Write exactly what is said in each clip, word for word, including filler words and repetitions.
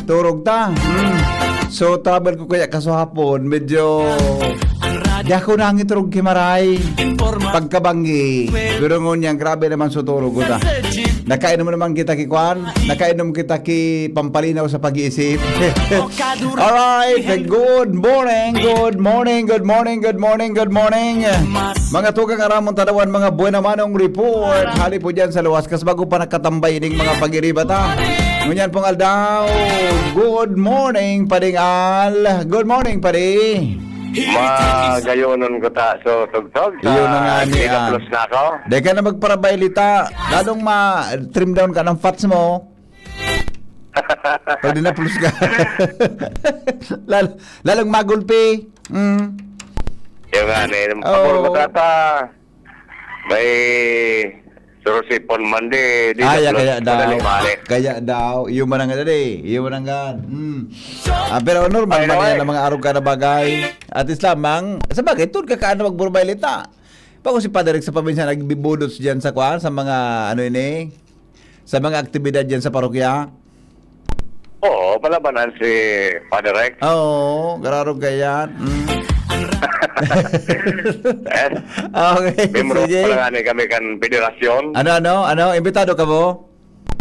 turog ta. Hmm. So, travel ko kaya kasuhapon, medyo di ako nangiturog ki Maray pagkabanggi. Pero ngunyan, grabe naman sa turog ko ta. Nakainom naman kita ki kwan, nakainom kita ki pampalinaw sa pag-iisip. Alright, good morning, good morning, good morning, good morning, good morning. Mga tugang aramon tadawan, mga buena manong report. Hali po dyan sa luwas, kas bago pa nakatambay ining mga pag-iriba ta. Ngunyan pong aldaw, good morning, Pading Al. Good morning, Padi. Magayonon ko ta. So, tugtog sa Iyon na nga ni, Mega ah, Plus na ako. Di ka na magparabaylita. Lalong ma-trim down ka ng fats mo. Pag di na plus ka. Lal-, lalong magulpi. Mm. Yung nga, ni, Oo. Pabor ko tata. May surusipon man di, di Ah, na ya, plus, kaya daw. madali mali. Kaya daw. Iyo man ang dali. Iyo man ang gan. Mm. Ah, pero normal Ay, man naway. yan ang mga arog ka na bagay. At least lamang, sa bagay, tun ka kaan na magburbaylita. Bako si Padre Rick sa paminsan nagbibudots dyan sa kwan, sa mga ano ini, sa mga aktibidad dyan sa parokya. Oo, palabanan si Padre Rex. Oo, gararog ka yan. Mm. Eh, Okay, miyembro sige. pa lang ani kami kan federasyon. Ano, ano, ano? Imbitado ka mo?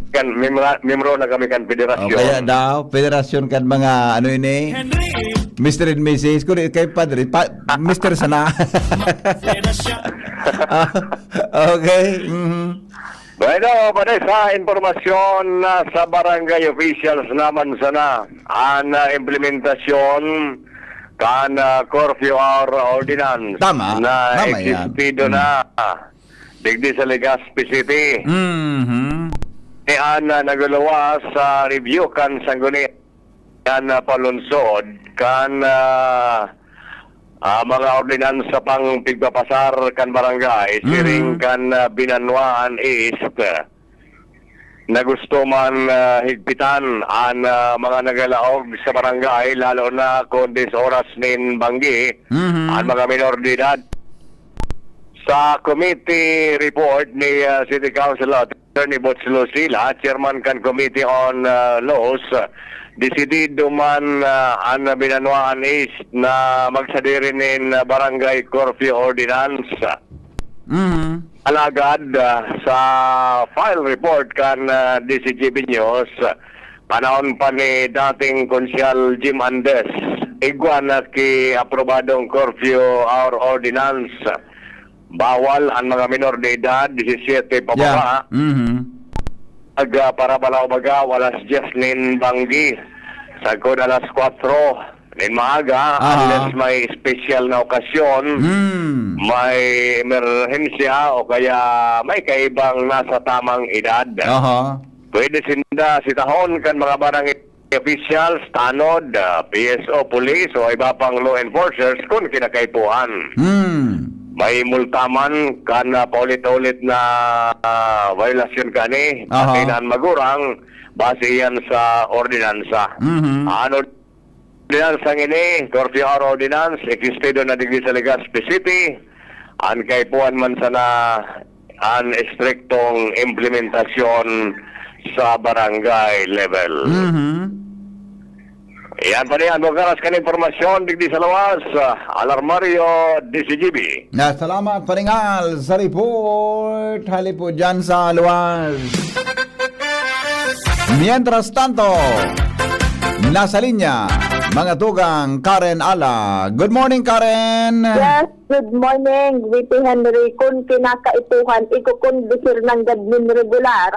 Kan, miyembro, miyembro na kami kan O federasyon. kaya daw, federasyon kan mga ano ini? Mister and Missus Kung di kay Padre, pa, Mister sana. Ah, okay. Mhm. Bueno, pare, sa impormasyon na sa barangay officials naman sana, an, ah, implementasyon kan, ah, curfew hour ordinance Tama. na Tama yan. existido Mm. na digdi sa Legazpi City. Mhm. Ni an, ah, nagluwas sa review kan sanggunian na palunsod kan, ah, ah, mga ordinansa pang pigpapasar kan barangay, Mhm. siring kan, ah, Binanwaan East, na gusto man, ah, higpitan an, ah, mga nagalaog sa barangay, lalo na kun dis oras nin banggi, Mhm. an mga minor de edad. Sa committee report ni, ah, City Councilor Attorney Boots Lucila, chairman kan Committee on, ah, Laws, desidido man, ah, an Binanwaan East na magsadiri nin, ah, Barangay Curfew Ordinance. Mhm. Alagad, ah, sa file report kan, ah, D C G B News, panahon pa ni dating Konsyal Jim Andes, igwa na ki aprobadong curfew hour ordinance. Bawal an mga minor de edad, disisiete pababa. Yeah. Mhm. Ag, ah, para balaw baga, alas diyes nin banggi. Sagkod alas kwatro nin maaga, Aha. unless may espesyal na okasyon, Hmm. may emerhensya o kaya may kaibang nasa tamang edad. Aha. Pwede sinda sitahon kan mga barangay officials, tanod, ah, P S O, pulis o iba pang law enforcers kun kinakaipuhan. Hmm. May multa man kan, ah, paulit-ulit na, ah, violasyon kani, Aha. pati na an magurang, base yan sa ordinansa. Mhm. An ordinansang ini, curfew hour ordinance, existido na digdi sa Legazpi City. An kaipuhan man sana an estriktong implementasyon sa barangay level. Mhm. Yan pa rin, ang lugaras kan impormasyon, digdi sa lawas, ah, Alarmario, D C G B. Na, salamat, paringal sa report. Hali po dyan sa luwas. Mientras tanto, nasa linya, mga tugang, Karen Ala. Good morning, Karen. Yes, good morning, V P Henry. Kun kinakaipuhan, ikukondusir nanggad nin regular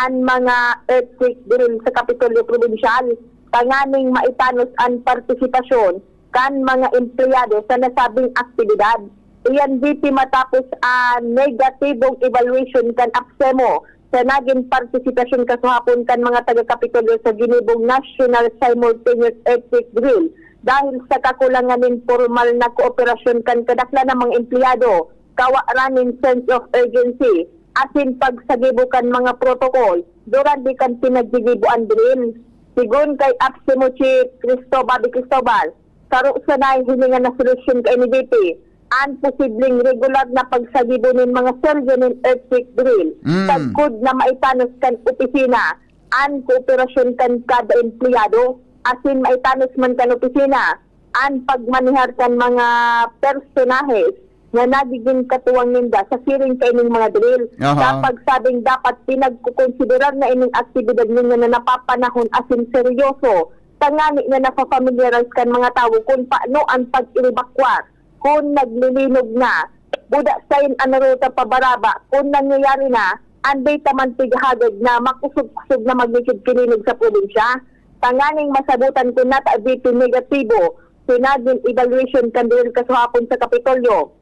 an mga earthquake drill sa Kapitolyo Probinsyal, tanganing maitanos an partisipasyon kan mga empleyado sa nasabing aktibidad. Iyan, V P, matapos an negatibong evaluation kan APSEMO sa nagin partisipasyon kasuhapon kan mga taga-Kapitolyo sa ginibong National Simultaneous Earthquake Drill dahil sa kakulangan nin pormal na kooperasyon kan kadaklan na mga empleyado, kawaran nin sense of urgency, asin pagsagibo kan mga protocol durante kan pinaggigibo an drill. Sigon kay APSEMO Chief Cristobal de Cristobal, saro sanay hininga na solusyon kaini, V P, an posibleng regular na pagsagibo nin mga serye nin earthquake drill, Mm. sagkod na maitanos kan opisina an kooperasyon kan kada empleyado, asin maitanos man kan opisina an pagmanehar kan mga personahes na nagigin katuwang ninda sa siring kaining mga drill. Aha. Sa pagsabing dapat pinagkukonsiderar na ining aktibidad ninyo na napapanahon asin seryoso, tangani na nafafamiliarize kan mga tawo kun paano an pag-ebakwar kun naglilinog na. Buda sain an ruta pa Baraba, kun nangyayari na, an data man pigahagad na makosog-kosog na maglikid ki linog sa probinsya. Tanganing masabotan kun nata V P negatibo, sinagin evaluation kan drill kasuhapon sa Kapitolyo.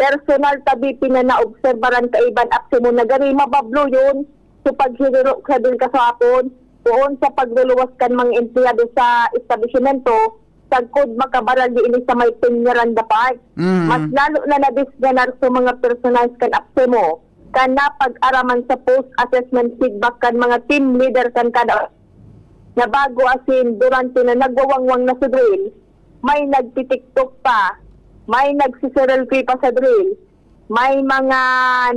Personal ta V P na naobserbaran kaiban aksyon mo na gari mababloyon sa paghiriro sa drill kasuhapon, poon sa pagluluwas kan mga empleyado sa establisimento, sagkod makabarali ini sa may Peñaranda Park. Mm. Mas lalo na nadisganar sa mga personahes kan APSEMO, kan napag-araman sa post-assessment feedback kan mga team leader kan kada na bago asin durante na nagwawangwang na sa drill, may nagtitiktok pa, may nagsiselfie pa sa drill, may mga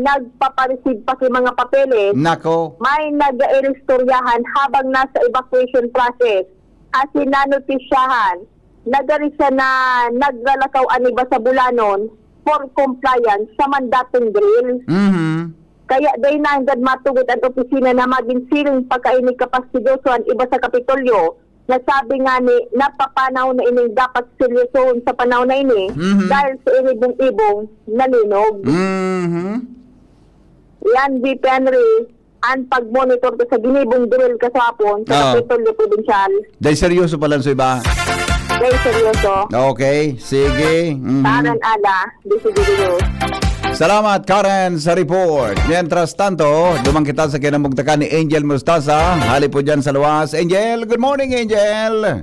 nagpapareceive pa ki mga papeles, Nako. may nag-eeristoryahan habang nasa evacuation process, asin nanotisyahan, nagari siya na naglalakaw an iba sa bulanon for compliance sa mandatong drill. Mhm. Kaya dai nanggad matugot an opisina na magin siring pagkaini kapastidyoso an iba sa Kapitolyo, na sabi ngani, napapanahon na ining dapat seryosohon sa panahon na ini Mhm. dahil sa inibong-ibong na linog. Mhm. Yan, V P Henry, ang pag-monitor ko sa ginibong drill kasapon sa Oo. Kapitolyo Probinsyal. Dahil seryoso pala sa iba. Dahil seryoso. Okay, sige. Mhm. Taran ala, disidido. Salamat, Karen, sa report. Mientras tanto, duman kita sa kinamugtakan ni Angel Mostaza. Hali po dyan sa luwas. Angel, good morning, Angel.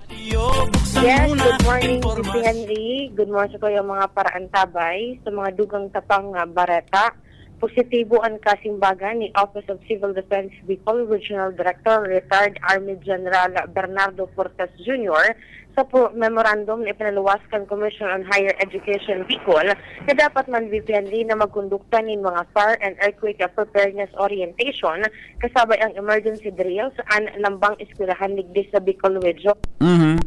Yes, good morning, G P Henry. Good morning sa kayo, mga paraantabay, sa mga dugang tapang, ah, bareta. Positibo ang kasimbagan ni Office of Civil Defense Bicol Regional Director, Retired Army General Bernardo Cortez Junior, sa po-, memorandum na ipinaluwas kan Commission on Higher Education Bicol na dapat man V P N D na magkondukta nin mga fire and earthquake preparedness orientation kasabay ang emergency drills an lambang eskwelahan digdi sa Bicol Region. Mhm.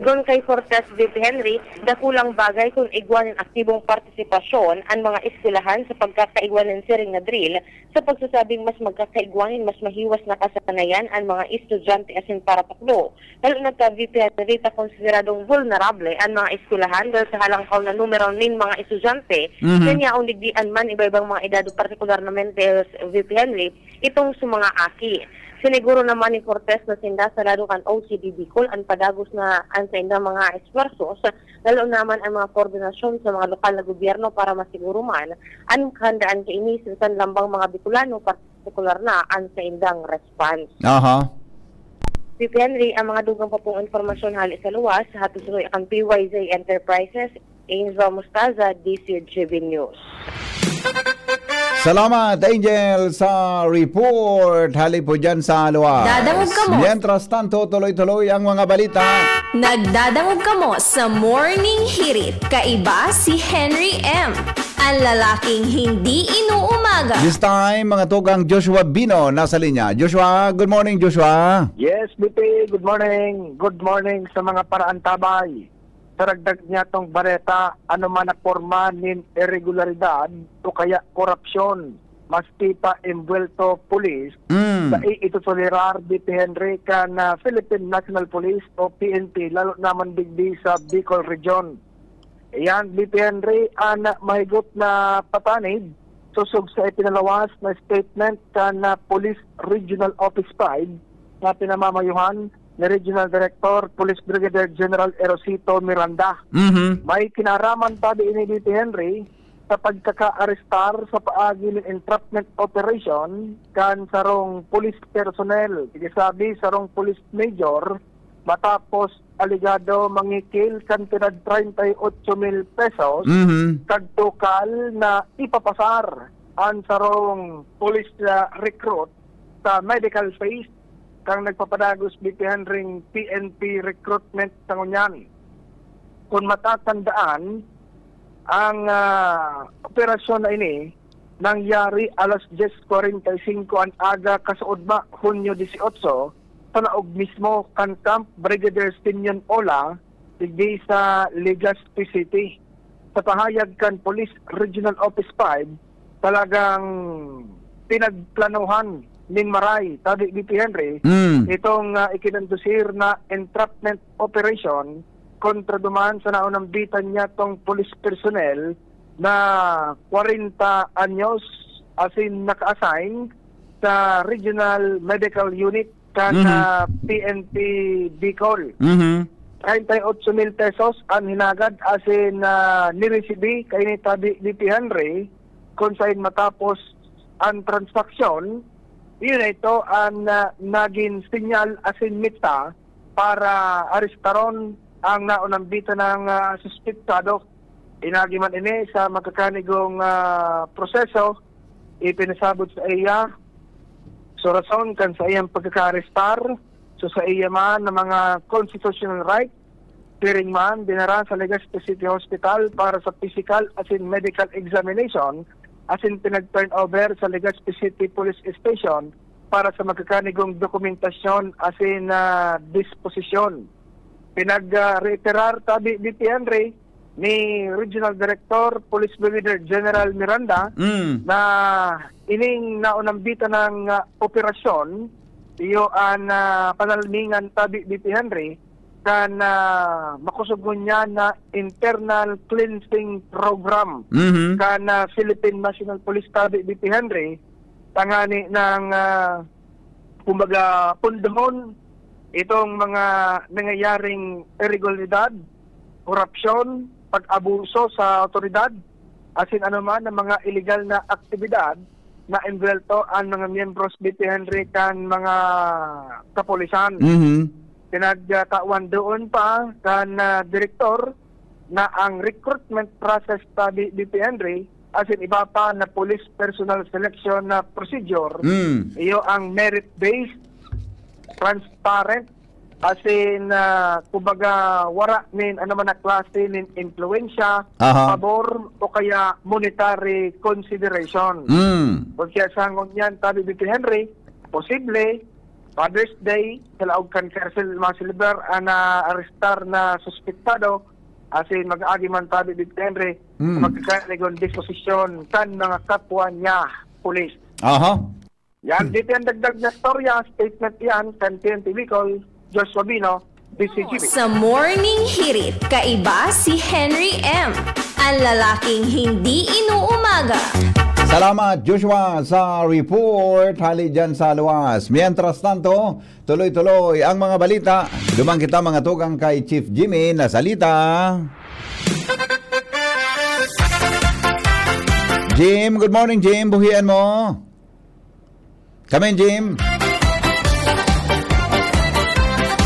Gun kay Cortez V P Henry, dakulang bagay kun igwa nin aktibong partisipasyon an mga eskwelahan sa pagkakaigwa nin siring na drill, sa pagsasabing mas magkakaigwa nin mas mahiwas na kasanayan an mga estudyante asin paratukdo. Lalo na ta V P Henry ta konsideradong vulnerable an mga eskwelahan dahil sa halangkaw na numero nin mga estudyante Mhm. na yaon digdi an man iba-ibang mga edad, partikularnamente V P Henry, itong sa mga aki. Siniguro naman ni Cortez na sinda sa lado kan O C D Bicol an padagos na an saindang mga esfuersos, lalo naman ang mga koordinasyon sa mga lokal na gobyerno para masiguro man an kahandaan kaini sa lambang mga Bicolano, partikular na an saindang response. Aha. V P Henry, ang mga dugang pa pong impormasyon hali sa luwas, hatod sa kan P Y Z Enterprises, Angel Mostaza, D C G B News. Salamat, Angel, sa report. Hali po dyan sa luwas. Dadangog kamo. Mientras tanto, tuloy-tuloy ang mga balita. Nagdadangog kamo sa Morning Hirit. Kaiba si Henry M, ang lalaking hindi inuumaga. This time, mga tugang, Joshua Bino nasa linya. Joshua, good morning, Joshua. Yes, B P, good morning. Good morning sa mga paraantabay. Sa dagdag niyatong bareta, anoman na porma nin iregularidad o kaya korupsyon, maski pa embuwelto pulis, Mm. dai itotolerar, B P Henry, kan, ah, Philippine National Police o P N P, lalo naman digdi sa Bicol Region. Iyan, B P Henry, an mahigot na patanid, sosog sa ipinalawas na statement kan, ah, Police Regional Office five na pinamamayuhan ni Regional Director Police Brigadier General Erosito Miranda. Mhm. May kinaraman pa diin ni B P Henry sa pagkakaarestar sa paagi nin entrapment operation kan sarong police personnel, sige sabi, sarong police major, matapos alegado mangikil kantidad treinta y ocho mil pesos Mhm. kag tukal na ipapasar an sarong police, ah, recruit sa medical phase kan nagpapadagos B P Henry ning P N P recruitment sa ngunyan. Kun matatandaan, ang, ah, operasyon na ini nangyari alas dyes kwarenta y singko an aga kasuodma, Hunyo dieciocho, sa laog mismo kan Camp Brigadier Simeon Ola, digdi sa Legazpi City. Sa pahayag kan Police Regional Office five, talagang pinagplanuhan nin maray, tabi ni P. Henry, Mm. itong, ah, ikinondusir na entrapment operation kontra duman sa naunambitan niyatong police personnel na kwarenta anyos, asin naka-assign sa Regional Medical Unit kan, Mhm. ah, P N P Bicol. Mhm. Treinta y ocho mil pesos an hinagad asin, ah, niresibi kaini, tabi ni P. Henry, kun saen matapos an transaksyon, iyo na ito an, ah, nagin sinyal asin mitsa para arestaron ang naunambitan nang, ah, suspetsado. Inagi man ini sa magkakanigong, ah, proseso, ipinasabot sa iya so rason kan saiyang pagkakaarestar, so saiya man na mga constitutional right, siring man, dinara sa Legazpi City Hospital para sa physical asin medical examination, asin pinag-turn over sa Legazpi City Police Station para sa magkakanigong dokumentasyon asin, ah, disposisyon. Pinag, ah, reiterar, tabi ni P. Henry, ni Regional Director Police Brigadier General Miranda Mm. na ining naunambitan nang, ah, operasyon, iyo an, ah, panalmingan, tabi ni P. Henry, kan, ah, makosog ngunyan na internal cleansing program Mhm. kan, ah, Philippine National Police, tabi ni P. Henry, tangani nang, ah, kumbaga, pundahon itong mga nangyayaring iregularidad, korupsyon, pag-abuso sa awtoridad, asin anoman na mga iligal na aktibidad na envuelto an mga miyembros ni P. Henry kan mga kapulisan. Mhm. Pinagtawan doon pa kan, ah, direktor na ang recruitment process, tabi ni P. Henry, asin iba pa na police personnel selection na procedure, Mm. iyo ang merit-based, transparent, asin, ah, kumbaga, wara nin anoman na klase nin impluwensya, Aha. pabor, o kaya monetary consideration. Mm. Kung siya sangon yan, tabi ni P. Henry, posible, Father's Day, sa laog kan Karsel, mga silver, ang naarestar na suspetsado, asin mag-agi man, tabi ni P. Henry, Mm. magkakaigon disposisyon kan mga kapwa niya, pulis. Aha. Yan, Hmm. dito yung dagdag na storya, statement yan, kan T N T Bicol, Joshua Bino, D C G B. Sa Morning Hirit, kaiba si Henry M, ang lalaking hindi inuumaga. Salamat, Joshua, sa report. Hali dyan sa luwas. Mientras tanto, tuloy-tuloy ang mga balita. Duman kita, mga tugang, kay Chief Jimmy na salita. Jim, good morning, Jim. Buhian mo. Kami, Jim.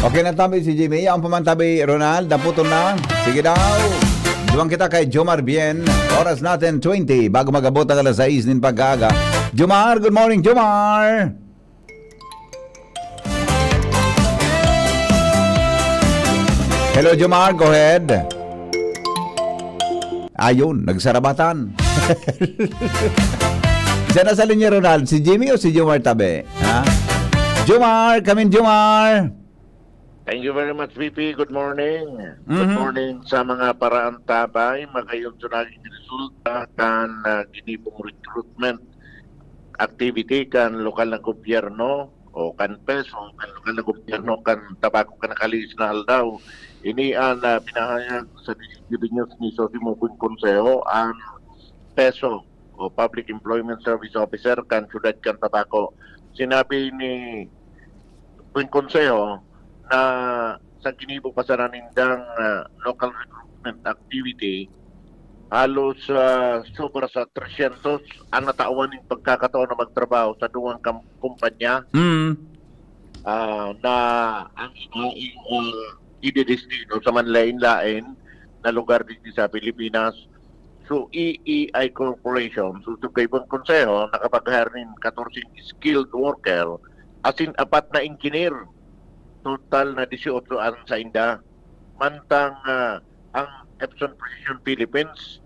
Okay na tabi si Jimmy. Ang pamantabi, Ronald, naputon na. Sige daw. Duman kita kay Jomar Bien. Oras natin, twenty. Bago mag-abot ang alas sais nin pag-aaga. Jomar, good morning, Jomar. Hello, Jomar. Go ahead. Ayun, nagsarabatan. Siya na sa linya, Ronald. Si Jimmy o si Jomar tabi? Ha? Jomar, kami Jomar. Thank you very much, V P. Good morning. Good Mhm. morning sa mga paraantabay. Magayon sa naging resulta kan, ah, ginibong recruitment activity kan lokal na gobyerno o kan peso, kan lokal na gobyerno kan Tabaco kan nakalihis na aldaw. Ini an, ah, pinahayag sa D C T V News ni Sosimo Buenconsejo, an peso o Public Employment Service Officer kan siyudad kan Tabaco. Sinabi ni Buenconsejo na sa ginibo pa sana nindang, ah, local recruitment activity, halos, ah, sobra sa tresyentos an natawan nin pagkakataon na magtrabaho sa duwang kam-, kumpanya, Mm. ah, na ang iba ay, ah, idedestino sa manlaen-laen na lugar digdi sa Pilipinas. So, E E I Corporation, so, sa kaibang konseho, nakapag-hire nin katorse skilled worker, asin apat na engineer. Total na dieciocho ang sainda. Mantang, ah, ang Epson Precision Philippines,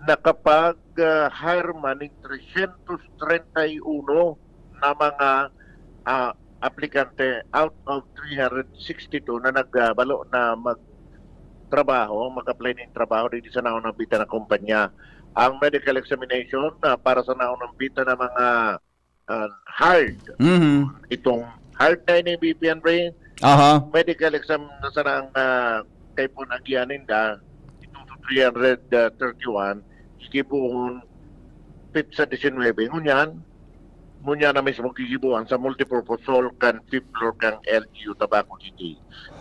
nakapag-hire man ning tresyentos treinta y uno na mga, ah, aplikante out of three hundred sixty-two na nagbalo na magtrabaho, mag-apply ning trabaho digdi sa naunang bita na kumpanya. Ang medical examination, ah, para sa naunang bita na mga, ah, hired. Mhm. Itong hired na ini, B P Henry, Aha. medical exam na sana ang, ah, kaipuhan agihan ninda, itong three hundred thirty-one, gigibohon petsa disinwebe. Ngunyan, ngunyan na mismo gigibohan sa multipurpose hall kan fifth floor kan L G U Tabaco City.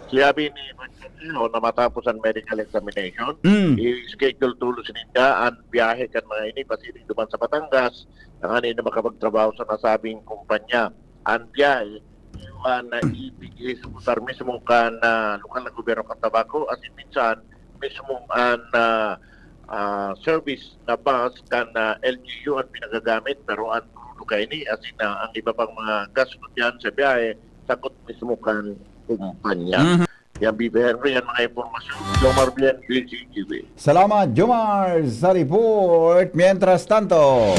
Siyabi ni Vice Chancellor na matapos ang medical examination, Mm. i-schedule tolos ninda ang biyahe kan mga ini pasiring duman sa Batangas, tanganing na makapagtrabaho sa nasabing kumpanya. Ang biyahe, iwan na ibigay sa lugar mismo kan, ah, lokal na gobyerno kan Tabaco, asin minsan mismo ang, ah, ah, service na bus kan, ah, L G U ang pinagagamit, pero ang krudo kaini, asin, ah, ang iba pang mga gasto diyan sa biyahe, sagot mismo kan kumpanya. Mhm. Yan, B P Henry, yan mga impormasyon. Jomar Bien, D Z T V. Salamat, Jomar, sa report. Mientras tanto,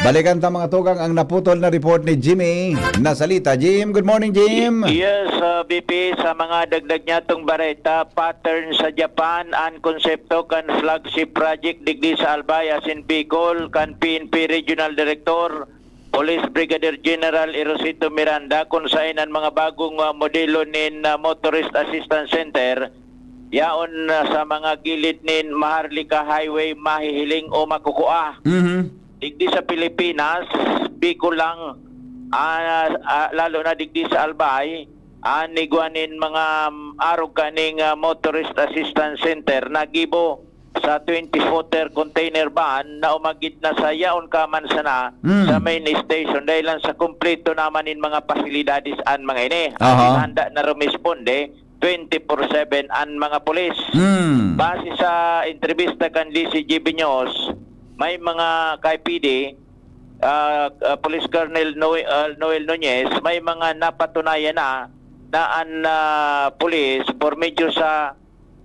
balikan ta, mga tugang, ang naputol na report ni Jimmy Nasalita. Jim, good morning, Jim. Yes, ah, B P, sa mga dagdag niya tong bareta, pattern sa Japan, ang konsepto kan flagship project digdi sa Albay, asin Bicol, kan P N P Regional Director, Police Brigadier General Erosito Miranda, kun saen an mga bagong, ah, modelo nin, ah, Motorist Assistance Center, yaon, ah, sa mga gilid nin Maharlika Highway mahihiling o makukua. Mhm. Digdi sa Pilipinas, Bicol lang, ah, ah, lalo na digdi sa Albay, an igwa nin mga, um, arog kaning, ah, Motorist Assistance Center nagibo sa twenty footer container van na umagid na sa yaon ka man sana Mm. sa main station, dahil lang sa kumpleto naman nin mga pasilidades an mga ini. Aha. Asin handa na rumisponde twenty-four seven an mga pulis. Mm. Base sa entrevista kan D C G B News, may mga kay P D, ah, ah, Police Colonel Noe-, ah, Noel Nunez, may mga napatunayan na, na an, ah, pulis, por medio sa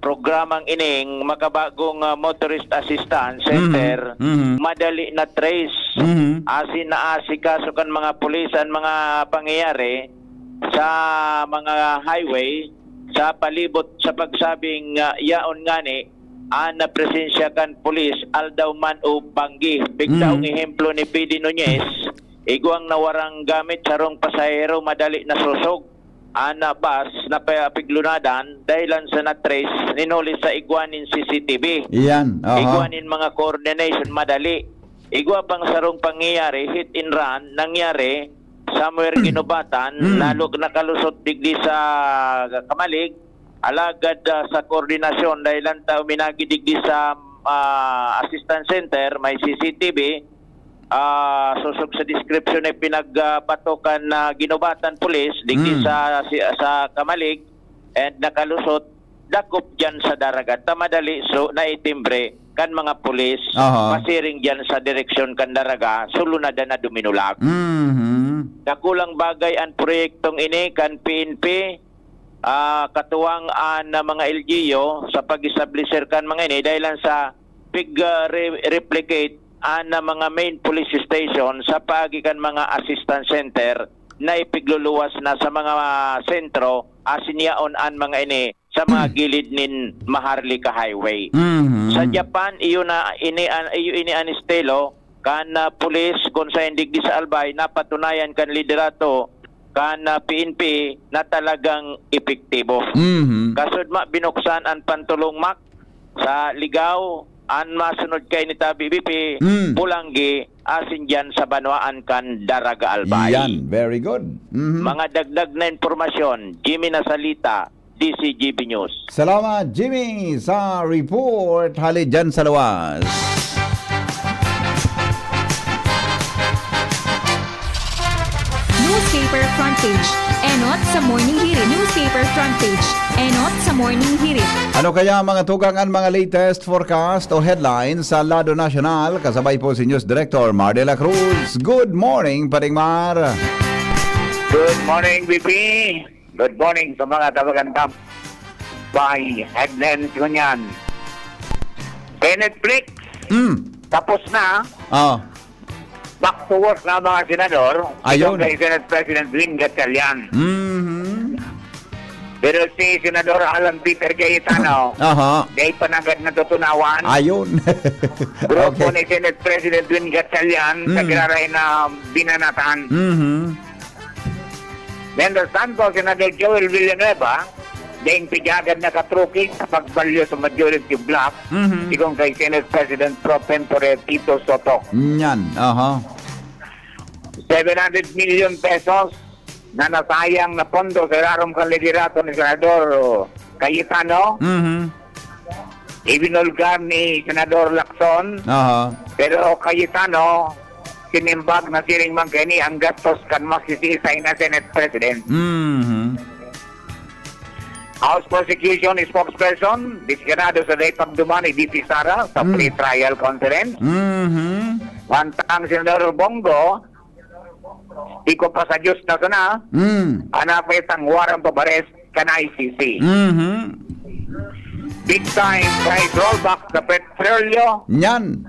programang ining makabagong, ah, Motorist Assistance Mhm. Center, Mhm. madali na trace. Mhm. Asin naasikaso kan mga pulis an mga pangyayari sa mga highway, sa palibot sa pagsabing, ah, yaon ngani an presensya kan pulis, aldaw man o banggi. Bigtaong Mhm. ehemplo ni P D Nunez, igwang nawarang gamit, sarong pasahero madali nasosog. An, ah, bus na pa-, piglunadan dahil lang sa na-trace nin huli sa igwa nin C C T V. Iyan, aha. Igwa nin mga coordination madali. Igwa pang sarong pangyayari, hit and run, nangyari somewhere Guinobatan, Mm. nalog-, nakalusot digdi sa Camalig, alagad, ah, sa koordinasyon, dahil lang ta uminagi digdi sa, ah, assistance center, may C C T V, ah, sosog sa description na pinagbato kan, ah, Guinobatan Police, digdi Mm. sa, si-, sa Camalig, and nakalusot, dakop diyan sa Daraga. Ta madali, so, naitimbre kan mga pulis, Aha. pasiring diyan sa direksyon kan Daraga, so, lunadan na duminulag. Mhm. Dakulang bagay an proyektong ini kan P N P, ah, katuwang an, ah, mga L G U sa pag-establisher kan mga ini, dahil lang sa pig, ah, re-, replicate an, ah, mga main police station sa paagi kan mga assistance center na ipigluluwas na sa mga sentro, asin yaon an mga ini sa mga Hmm. gilid nin Maharlika Highway. Mhm. Sa Japan, iyo na ini an, iyo ini an estilo kan, ah, pulis, kun sa indigdi sa Albay, napatunayan kan liderato kan, ah, P N P na talagang epektibo. Mhm. Kasudma, binuksan an Pantulong Mac sa Ligao, an masunod kay ni Tabi B P, Mm. Bulanggi, asin diyan sa banwaan kan Daraga Albay. Yan, very good. Mhm. Mga dagdag na impormasyon, Jimmy Nasalita, D C G B News. Salamat, Jimmy, sa report hali dyan sa luwas. Newspaper Front Page. Enot sa Morning Hirit. Newspaper Front Page. Enot sa Morning Hirit. Ano kaya, mga tugang, ang mga latest forecast o headlines sa lado nasyonal? Kasabay po si News Director Mar de la Cruz. Good morning, Paring Mar. Good morning, B P. Good morning sa mga tabagan tam. By headlines ko niyan. Kenneth Flick, Mm. Tapos na, Oh. back to work na ang mga senador. Ayun. Itong kay Senate President Win Gatchalian. Mhm. Pero si Senador Alan Peter Cayetano, Aha. dahil panagad na tutunawan, Ayun. grupo Okay. ni Senate President Win Gatchalian sa Mm. giraray na binanatan. Mhm. Mientras tanto, Senador Joel Villanueva, daing pigagad na katruki sa pagbalyo sa majority bloc, Mhm. sigon kay Senate President Pro Tempore Tito Soto. Yan. Aha. Seven hundred million pesos na nasayang na pondo sa irarom kan liderato ni Senador Cayetano, Mhm. ibinulgar ni Senador Lacson, Aha. pero Cayetano, sinimbag na siring man kaini ang gastos kan masisiisay na Senate President. Mhm. House Prosecution Spokesperson, designado sa dai pagduman ni V P Sara sa Mm. pre-trial conference. Mhm. Mantang Senador Bong Go, di ko pa sa Diyos na sana, Mm. hanapit ang warrant of arrest kan I C C. Mhm. Big time price rollback sa petrolyo, Yan.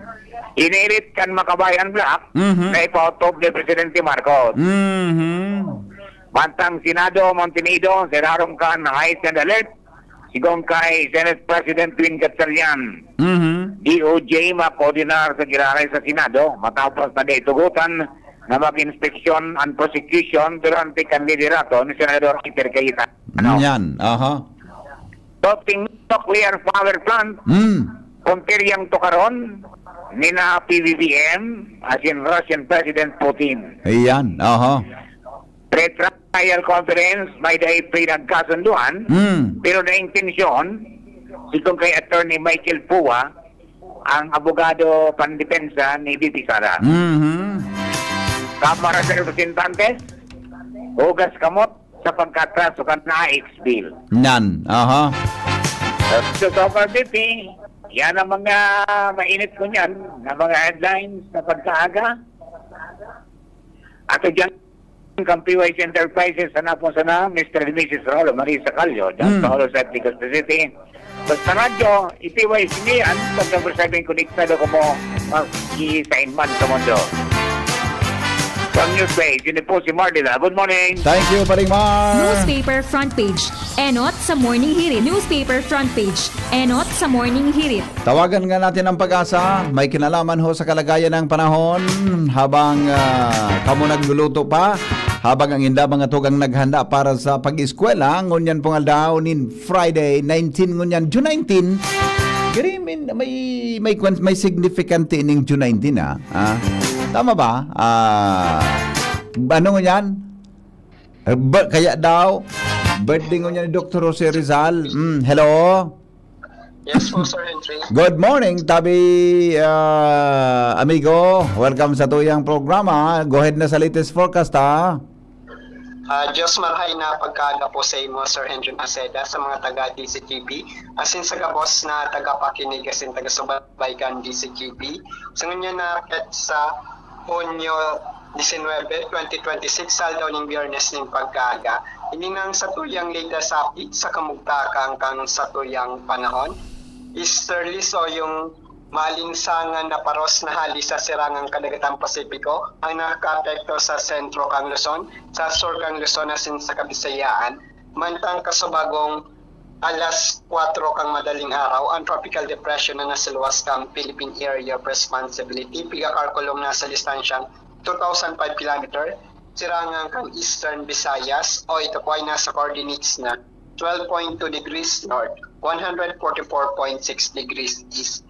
inirit kan makabayan bloc Mhm. na ipaotob ni Presidente Marcos. Mhm. Mantang Senado, mantinido sa irarom kan heightened alert, sigon kay Senate President Win Gatchalian. Mhm. D O J makoordinar sa giraray sa Senado matapos na dai tugotan na mag-inspeksyon ang prosecution durante kan liderato ni Senador Peter Cayetano. Yan. Aha. Floating nuclear power plant, Mm. kontiryang tukaron, nina P B B M, asin Russian President Putin. Yan. Aha. Pre-trial conference, may dai pinagkasunduan, Mm. pero na intensyon, sigon kay Attorney Michael Pua, ang abogado pandepensa ni V P Sara. Mhm. Kamara de Representantes, hugas kamot sa pagkatraso kan A X bill. Yan. Aha. So, so far, V P, yan ang mga mainit ko niyan na mga headlines na pagkaaga. At diyan kan P Y C Enterprises, hanapon sana, Mister and Missus Rolo Marisa Callo, dyan Mm. sa Holos at Legazpi City. Basta radyo, i-P Y C niyan, pag number seven, konektado kamo, mag-iisain man sa mundo. From Newspace, yun po si Mardila. Good morning. Thank you, Paring Mar. Newspaper front page. Enot sa Morning Hirit. Newspaper front page. Enot sa Morning Hirit. Tawagan nga natin ang Pag-asa. May kinalaman ho sa kalagayan ng panahon habang ah, kamo nagluluto pa, habang ang inda mga tugang naghanda para sa pag-eskwela, ngunyan pong aldaw nin Friday nineteen, ngunyan June nineteen. Giri, may, may, may, kwan- may significant ining June nineteen, ah. Ah, tama ba? Ah, ano ngunyan? Eh, ba, kaya daw, birthday ngunyan ni Doctor Jose Rizal. Mm, hello? Yes po, Sir Henry. Good morning, tabi, ah, amigo. Welcome sa tuyang programa. Go ahead na sa latest forecast, ha? Ah, Diyos marhay na pagkaaga po sa imo, Sir Henry Maceda, sa mga taga D C G B, asin sa gabos na tagapakinig asin taga-subaybay kan D C G B. Sa ngunyan na petsa, Hunyo disinwebe, twenty twenty-six, aldaw ning Biyernes ning pagkaaga. Ini nang sa tuyang latest update sa kamugtakan kan sa tuyang panahon. Easterlies o yung maalinsangan na paros na hali sa sirangang kadagatan Pasipiko ang nakakaapekto sa sentro kang Luzon, sa sur kang Luzon asin sa Kabisayaan. Mantang kasubagong alas kwatro kang madaling araw, ang tropical depression na nasa luwas kang Philippine Area of Responsibility, pigakalkulong na sa distansyang two thousand five kilometer, sirangan kang Eastern Visayas, o ito po ay nasa coordinates na twelve point two degrees north, one hundred forty-four point six degrees east.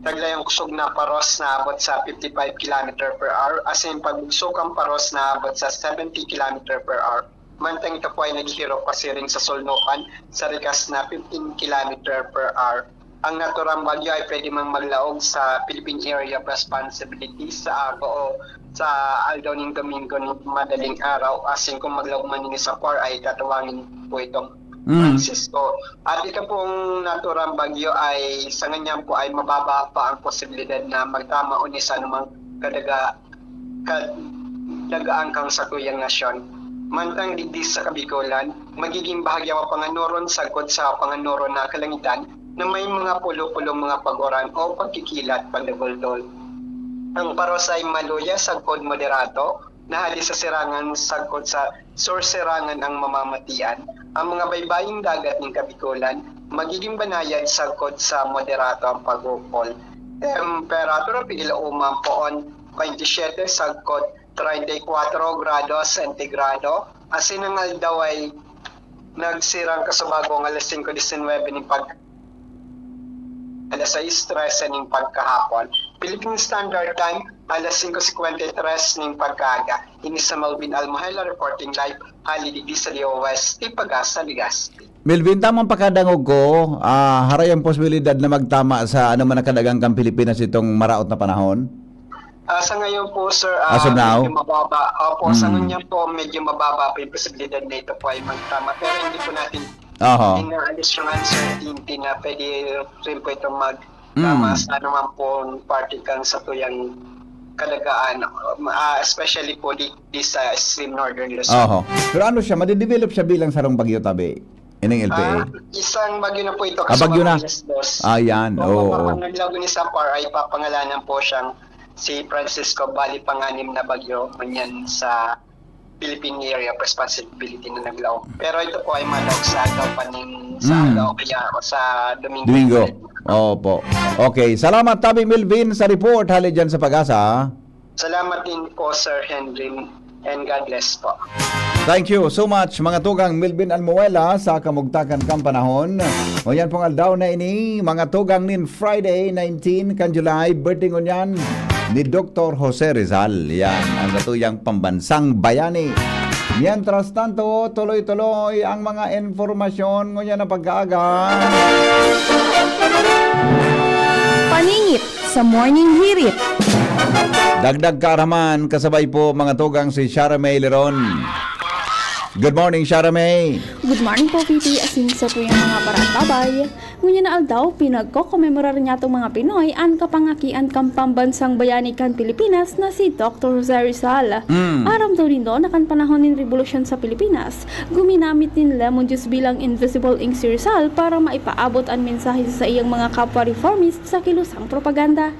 Taglay ang kusog na paros na abot sa fifty-five kilometer per hour, asin pagbugsok ang paros na abot sa seventy kilometer per hour. Mantang ito po ay naghihirok pasiring sa sulnukan sa rikas na fifteen kilometer per hour. Ang naturang bagyo ay pwede mang maglaog sa Philippine Area of Responsibility sa aga o sa aldaw ning Domingo ning madaling araw, asin kung maglaog man ini sa P A R ay tatawangin po itong Mm. Francisco. At ito pong naturang bagyo ay sa nganyan po ay mababa pa ang posibilidad na magtama o ni sa anumang kadaga, kadagaan kang satuyang nasyon. Mantang digdi sa Kabikolan, magiging bahagya wa panganoron sagkod sa panganoron na kalangitan na may mga pulo-pulong mga pag-uran o pagkikilat pagdagol-dol. Ang paros ay maluya sagkod moderato, na hali sa sirangan sagkod sa sursirangan ang mamamatian. Ang mga baybayong dagat nin Kabikolan, magiging banayad sagkod sa moderato ang pag-ukol. Temperatura, pigil uman poon, twenty-seven sagkod treinta y cuatro grado sentigrado. Asin ang aldaw ay nagsirang kasubago ang alas singko disinwebe nin pag-, alas sais trese nin pagkahapon. Philippine Standard Time, alas singko singkwenta y tres nin pagkaaga. Ini si Melvin Almohela reporting live, hali digdi sa D O S, Tipagas sa Legazpi. Melvin, tamang pakadangog ko, ah, haray ang posibilidad na magtama sa ano man ang kadagang kan Pilipinas itong maraot na panahon? Ah, sa ngayon po, sir, ah, As of now? medyo mababa. Opo, sa Mm. ngayon po, medyo mababa po yung posibilidad na ito po ay magtama. Pero hindi po natin Aha. inaalis yung uncertainty na pwede rin po itong magtama Mm. sa anumang pong parte kan sa tuyang kadagaan, ah, especially po di, di sa extreme northern Luzon. Oho. Pero ano siya, madidevelop siya bilang sarong bagyo tabi, ining L P A? Ah, isang bagyo na po ito, Ah, bagyo na. Yes, boss. Ah, yan. Opo, Oo, oo. Kapag naglago ni Sapar, ay papangalanan po siyang si Francisco, bali pang-anim na bagyo, ngunyan sa Philippine Area of Responsibility na naglaog. Pero ito po ay madog sa aldaw pa ning, sa Mm. aldaw kaya o sa Domingo. Domingo. Opo. Okay. Salamat, Tabi Melvin, sa report. Hali dyan sa Pag-asa. Salamat din po, Sir Henry, and God bless po. Thank you so much, mga tugang Melvin Almuela, sa kamugtakan kang panahon. O yan pong aldaw na ini, mga tugang, nin Friday, nineteen kan July, birthday ngunyan ni Doktor Jose Rizal. Yan, ang satuyang pambansang bayani. Mientras tanto, tuloy-tuloy ang mga impormasyon ngunyan na pag-aaga. Paningit sa Morning Hirit. Dagdag kaaraman, kasabay po, mga tugang, si Shara May Leron. Good morning, Shara May. Good morning po, P P. Asin sa tuyang mga paratbabay. Ngunyan na aldaw, pinagkokomemorar niyatong mga Pinoy an kapangakian kan pambansang bayani kan Pilipinas na si Doktor Jose Rizal. Mm. Aram daw nindo na kan panahon nin rebolusyon sa Pilipinas, guminamit nin lemon juice bilang invisible ink si Rizal para maipaabot an mensahe sa saiyang mga kapwa reformist sa kilosang propaganda.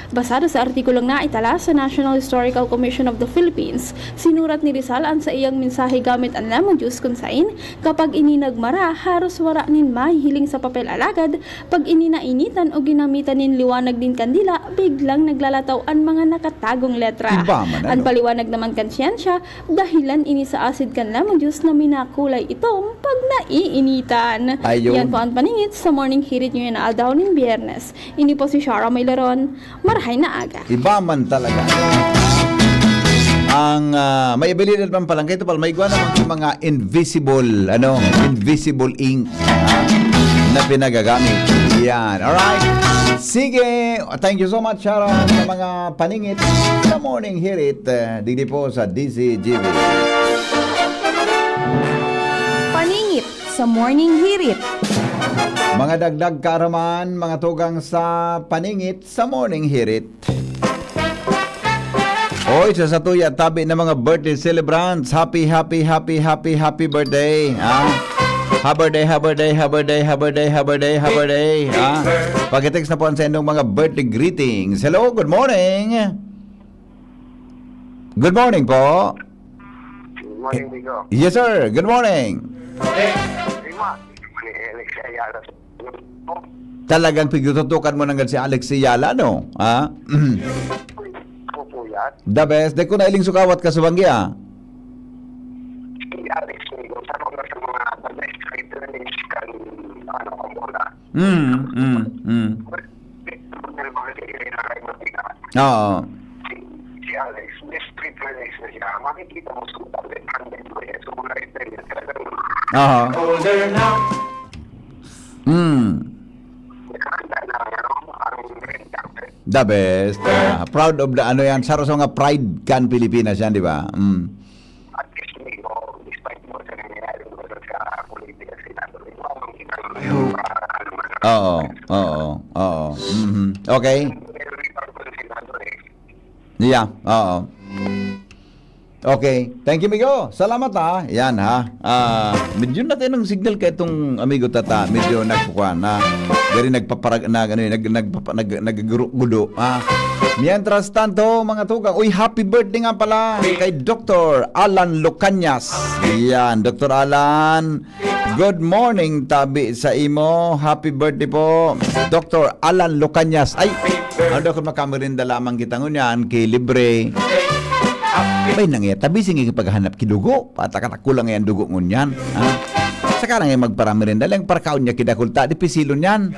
Basado sa artikulong naitala sa National Historical Commission of the Philippines, sinurat ni Rizal an saiyang mensahe gamit an lemon juice, kun sain, kapag ini nagmara, haros wara nin mahihiling sa papel, alagad pag ini nainitan o ginamitan nin liwanag nin kandila, biglang naglalataw an mga nakatagong letra. Iba man, ano? An paliwanag naman kan siyensya, dahilan ini sa asid kan lemon juice na minakulay itom pag naiinitan. Ayun. Yan po an paningit sa Morning Hirit ngunyan na aldaw nin Biyernes. Ini po si Shara Maylaron. Marahay na aga. Iba man talaga. Ang, ah, may abilidad man palang kaito, pal, may igwa naman yung mga invisible, ano, invisible ink, ah, na pinagagamit. Yan. Alright. Sige. Thank you so much, Shara, sa mga paningit sa Morning Hirit, eh, digdi po sa D Z G B. Paningit sa Morning Hirit. Mga dagdag kaaraman, mga tugang sa paningit sa Morning Hirit. Oy, sa satuya tabi na mga birthday celebrants, happy, happy, happy, happy, happy birthday, ha? Ha birthday, ha birthday, ha birthday, ha birthday, ha birthday, ha birthday, ha? Pakitext na po ang sa inyong mga birthday greetings. Hello, good morning. Good morning po. Good morning, Nico. Yes, sir. Good morning. Rima, ni Alex Ayala. Talagang pigtututukan mo nanggad si Alex Ayala, no? Ha? Opo, yan. The best. Di ko na iling sukawat ka sa banggi, ah. Si Alex, Nico, sa mga, sa mga the best returnees kan, ano, Cambodia. Mm, mm, mm. Oo. Si, si Alex, may street race na siya. Makikita mo sa mga hundred ko yan. So, mga return niya talaga. Oo. Older na. Mm. Nakahanda na, ano, ang red carpet. The best. Ah, proud of the, ano yan, sa, sa mga pride kan Pilipinas yan, di ba? Mm. At least, may, oh, despite mo sa nangyayari mo sa politika, sinabi mo, ang, ang, ano, ano, Oo, oo, oo. Mhm. Okay. Pero may pagkakas sinabi, eh. Yeah, oo. Okay. Thank you, amigo. Salamat, ha. Yan, ha. Ah, medyo natin ang signal kay itong amigo tata. Medyo nagkukuha na. Gari nagpaparag-, nag-, ano yun, nag-, nagpapa-, nag-, naggudo, ha. Mientras tanto, mga tugang, uy, happy birthday nga pala kay Doktor Alan Lucanyas. Yan, Doktor Alan. Good morning, tabi sa imo. Happy birthday po, Doktor Alan Lucanyas. Ay, ano daw kung makamerinda lamang kita ngunyan, kay libre. Bay, nang iya, tabi, sige, paghanap kidugo. Patakatak ko lang yan, dugo ngunyan. Ha? Saka lang yan, magparamerinda lang, parkaon niya, kidakulta, di pisilon yan.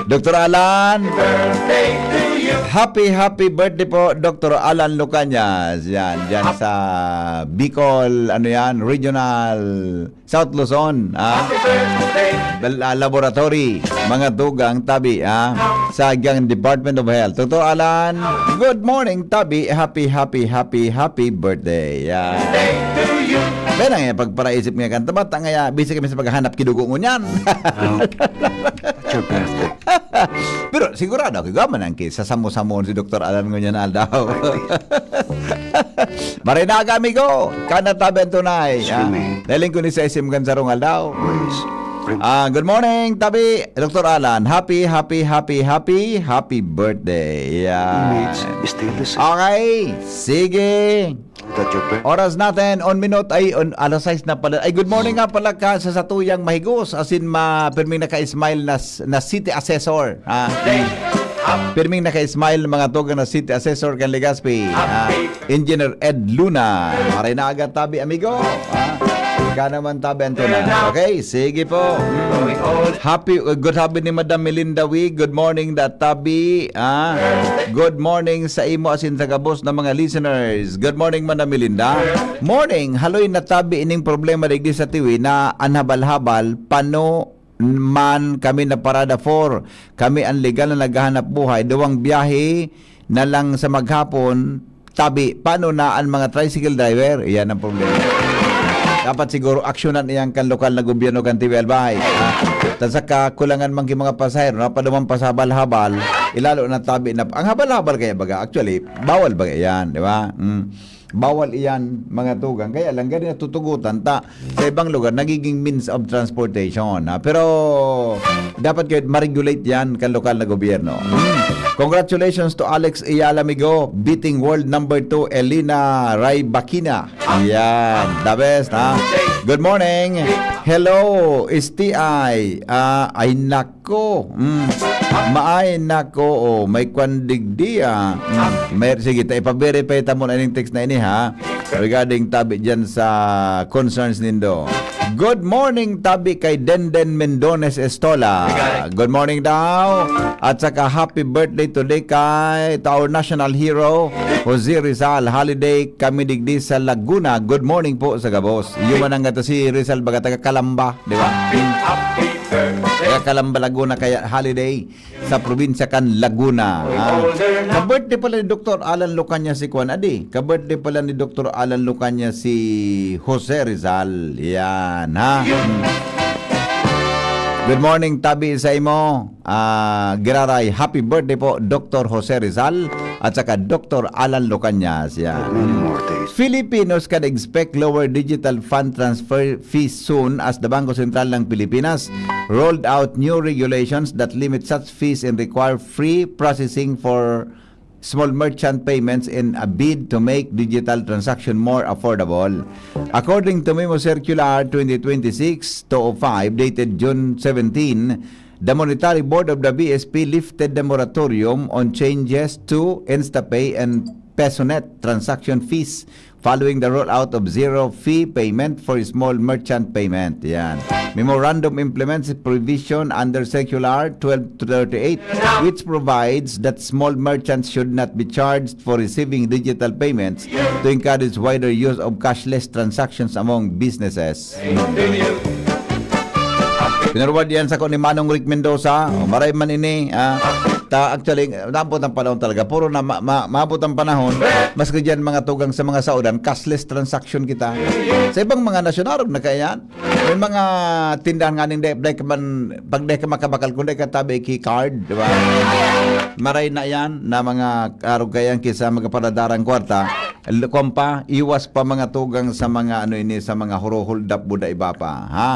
Doktor Alan, happy, happy birthday po, Doktor Alan Lucanyas. Yan, dyan sa Bicol, ano yan, Regional South Luzon, ah. Bal-, ah, Laboratory, mga tugang tabi, ah, sa Agyang Department of Health. Doktor Alan, good morning, tabi. Happy, happy, happy, happy birthday. Yan. Kaya lang, eh, pagparaisip nga kanta, bata nga, ya, busy kami sa paghahanap kidugo ngunyan. Oh. It's your birthday. Pero sigurado ako, igwa man ang ki-, sasamo-samon si Doktor Alan ngunyan aldaw. Maray na aga, amigo. Kana tabi ang tunay, ah. Swimming. Daling ko ni sa isim kan sarong aldaw. Always. Ah, good morning, tabi, Doktor Alan. Happy, happy, happy, happy, happy birthday. Yan. It's still the same. Okay, sige. That your birth- Oras natin, on minute, ay, on, alas sais na pala. Ay, good morning nga pala ka sa satuyang mahigos, asin ma-, pirming naka-smile na s-, na city assessor, ha? Pirming naka-smile, mga tugang na city assessor kan Legazpi, ha? Engineer Ed Luna. Maray na aga tabi, amigo. Ha? Ika naman tabi, Antonan. Okay, sige po. Mm. Happy, uh, good happy ni Madam Melinda Wee. Good morning, da tabi. Ah, good morning sa imo asin sa gabos na mga listeners. Good morning, Madam Melinda. Morning, haloy na tabi ining problema digdi sa Tiwi na an habal-habal, pano man kami na parada for. Kami an legal na naghahanap buhay. Duwang biyahe na lang sa maghapon, tabi, paano na an mga tricycle driver? Iyan ang problema. Dapat siguro aksyonan iyan kan lokal na gobyerno kan T V Albay. Ah, ta sa kakulangan man ki mga pasahero, napaduman pa sa habal-habal, ilalo na tabi na, ang habal-habal kaya baga, actually, bawal baga iyan, di ba? Mm. Bawal iyan, mga tugang. Kaya lang, gani natutugutan ta sa ibang lugar, nagiging means of transportation, ha? Pero, dapat kayo ma-regulate yan kan lokal na gobyerno. Hmm. Congratulations to Alex Iyala Migo, beating world number two, Elena Raybakina. Yan, the best, ha? Good morning. Hello, S T I. Ah, ay, nak- Ko, mm. Maay na ko, oh, may kwan digdi, ah. Mm. May, sige, ta, ipa-verify ta muna ining text na ini, ha? Regarding tabi dyan sa concerns nindo. Good morning, tabi kay Denden Mendones Estola. Good morning daw. At saka happy birthday today kay, to our national hero, Jose Rizal. Holiday kami digdi sa Laguna. Good morning po sa gabos. Iyo man ang gato si Rizal, baga taga Calamba, di ba? Kaya Calamba, Laguna, kaya holiday sa probinsya kan Laguna, ha? Ka-birthday pala ni Doktor Alan Lucanya si Kwan, adi. Ka-birthday pala ni Doktor Alan Lucanya si Jose Rizal. Yan, ha? Good morning, tabi sa imo. Ah, Giraray, happy birthday po, Doktor Jose Rizal at saka Doktor Alan Lucanyas. Yan. Many more days. Filipinos can expect lower digital fund transfer fees soon as the Bangko Sentral ng Pilipinas rolled out new regulations that limit such fees and require free processing for small merchant payments in a bid to make digital transaction more affordable. According to Memo Circular twenty twenty-six two oh five, dated June seventeen, the Monetary Board of the B S P lifted the moratorium on changes to InstaPay and PesoNet transaction fees following the rollout of zero fee payment for small merchant payment. Yan. Memorandum implements provision under Circular twelve thirty-eight, which provides that small merchants should not be charged for receiving digital payments to encourage wider use of cashless transactions among businesses. Pinarward yan sa ko ni Manong Rick Mendoza. O, maray man ini, ah. Ta, actually, naabot ang panahon talaga. Puro na ma-, ma-, maabot ang panahon, maski dyan mga tugang sa mga saodan, cashless transaction kita. Sa ibang mga nasyon, arog na kaya yan. May mga tindahan nga ning dai, dai ka man, pag dai ka makabakal, kung dai ka tabi ki card, di ba? Maray na yan na mga arog kayang kisa magpadadarang kwarta, l-, kwan pa, iwas pa mga tugang sa mga ano ini, sa mga huruhuldap buda iba pa, ha?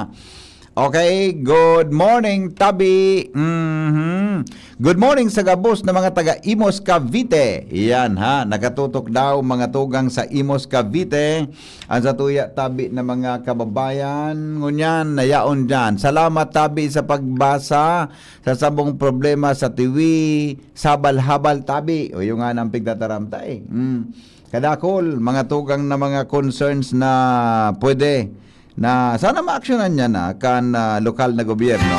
Okay, good morning, tabi. Mhm. Good morning sa gabos na mga taga Imus, Cavite. Yan ha, nakatutok daw mga tugang sa Imus, Cavite. Ang satuya tabi na mga kababayan, ngunyan, nayaon dyan. Salamat tabi sa pagbasa sa sabong problema sa tiwi, sabal-habal tabi. O yung nga nang pigtataram ta eh. Mm. Kadakol, mga tugang na mga concerns na pwede na sana maaksyonan niya na kan, ah, lokal na gobyerno.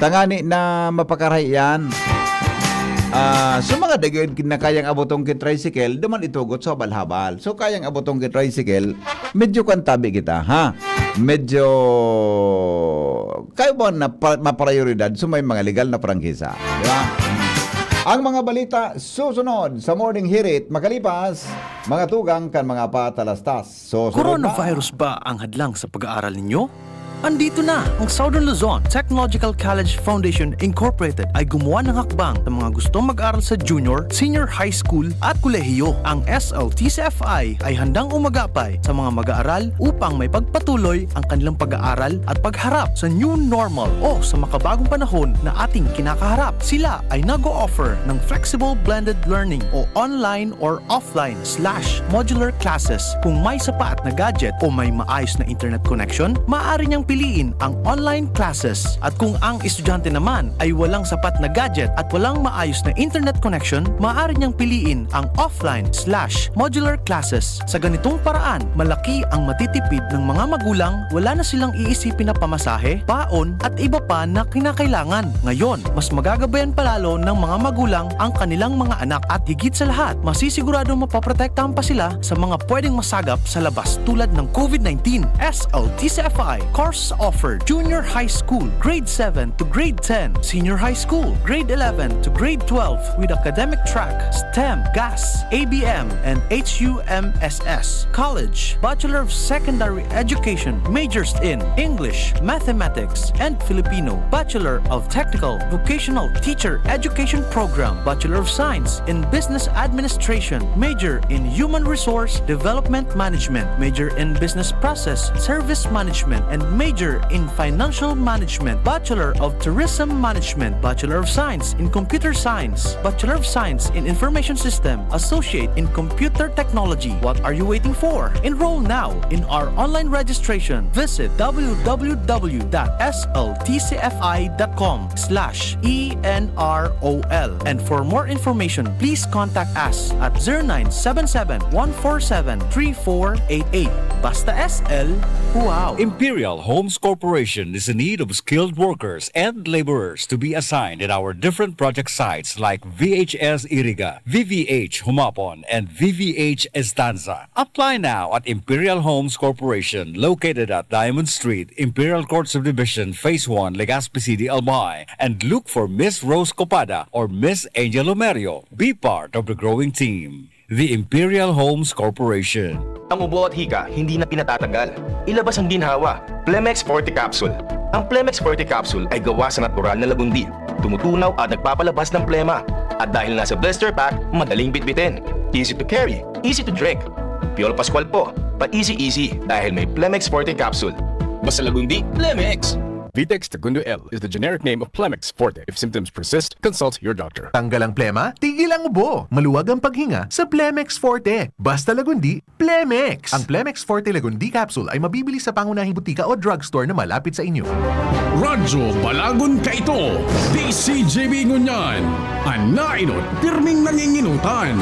Tangani na mapakarahay yan. Ah, so mga dagod na kayang abotong ki tricycle, duman itugot sa habal-habal. So kayang abotong ki tricycle, medyo kwan tabi kita, ha? Medyo, kayo ba na pa-, maprioridad? So may mga legal na prangkisa, di ba? Ang mga balita susunod sa Morning Hirit, makalipas, mga tugang kan mga patalastas. Susunod na. Coronavirus ba ang hadlang sa pag-aaral ninyo? Andito na! Ang Southern Luzon Technological College Foundation Incorporated ay gumawa ng hakbang sa mga gustong mag-aral sa junior, senior high school at kolehiyo. Ang S L T C F I ay handang umagapay sa mga mag-aaral upang may pagpatuloy ang kanilang pag-aaral at pagharap sa new normal o sa makabagong panahon na ating kinakaharap. Sila ay nag-o-offer ng flexible blended learning o online or offline slash modular classes. Kung may sapat na gadget o may maayos na internet connection, maaari niyang piliin ang online classes. At kung ang estudyante naman ay walang sapat na gadget at walang maayos na internet connection, maaari niyang piliin ang offline slash modular classes. Sa ganitong paraan, malaki ang matitipid ng mga magulang, wala na silang iisipin na pamasahe, baon, at iba pa na kinakailangan. Ngayon, mas magagabayan pa lalo ng mga magulang ang kanilang mga anak at higit sa lahat, masisiguradong mapoprotektahan pa sila sa mga pwedeng masagap sa labas tulad ng COVID nineteen. S L T C F I, courses offered, junior high school, grade seven to grade ten, senior high school, grade eleven to grade twelve, with academic track, STEM, GAS, A B M, and H U M S S. College, Bachelor of Secondary Education, majors in English, Mathematics, and Filipino, Bachelor of Technical Vocational Teacher Education Program, Bachelor of Science in Business Administration, major in Human Resource Development Management, major in Business Process Service Management, and major in Financial Management, Bachelor of Tourism Management, Bachelor of Science in Computer Science, Bachelor of Science in Information System, Associate in Computer Technology. What are you waiting for? Enroll now in our online registration. Visit w w w dot s l t c f i dot com slash e n r o l. And for more information, please contact us at zero nine seven seven, one four seven, three four eight eight. Basta S L, wow! Imperial Homes Corporation is in need of skilled workers and laborers to be assigned in our different project sites like V H S Iriga, V V H Humapon, and V V H Estanza. Apply now at Imperial Homes Corporation, located at Diamond Street, Imperial Court Subdivision, Phase one, Legazpi City, Albay, and look for Miss Rose Copada or Miss Angel Lomerio. Be part of the growing team. The Imperial Homes Corporation. Ang ubo at hika, hindi na pinatatagal. Ilabas ang ginhawa. Plemex Forte Capsule. Ang Plemex Forte Capsule ay gawa sa natural na lagundi. Tumutunaw at nagpapalabas ng plema. At dahil nasa blister pack, madaling bitbitin. Easy to carry, easy to drink. Piolo Pascual po, pa-easy-easy dahil may Plemex Forte Capsule. Basta lagundi, Plemex! Vitex Segundo L is the generic name of Plemex Forte. If symptoms persist, consult your doctor. Tanggal ang plema, tigil ang ubo. Maluwag ang paghinga sa Plemex Forte. Basta lagundi, Plemex! Ang Plemex Forte Lagundi Capsule ay mabibili sa pangunahing butika o drugstore na malapit sa inyo. Radyo Balagon kaito, D C G B ngunyan. An naenot, pirming nanginginutan.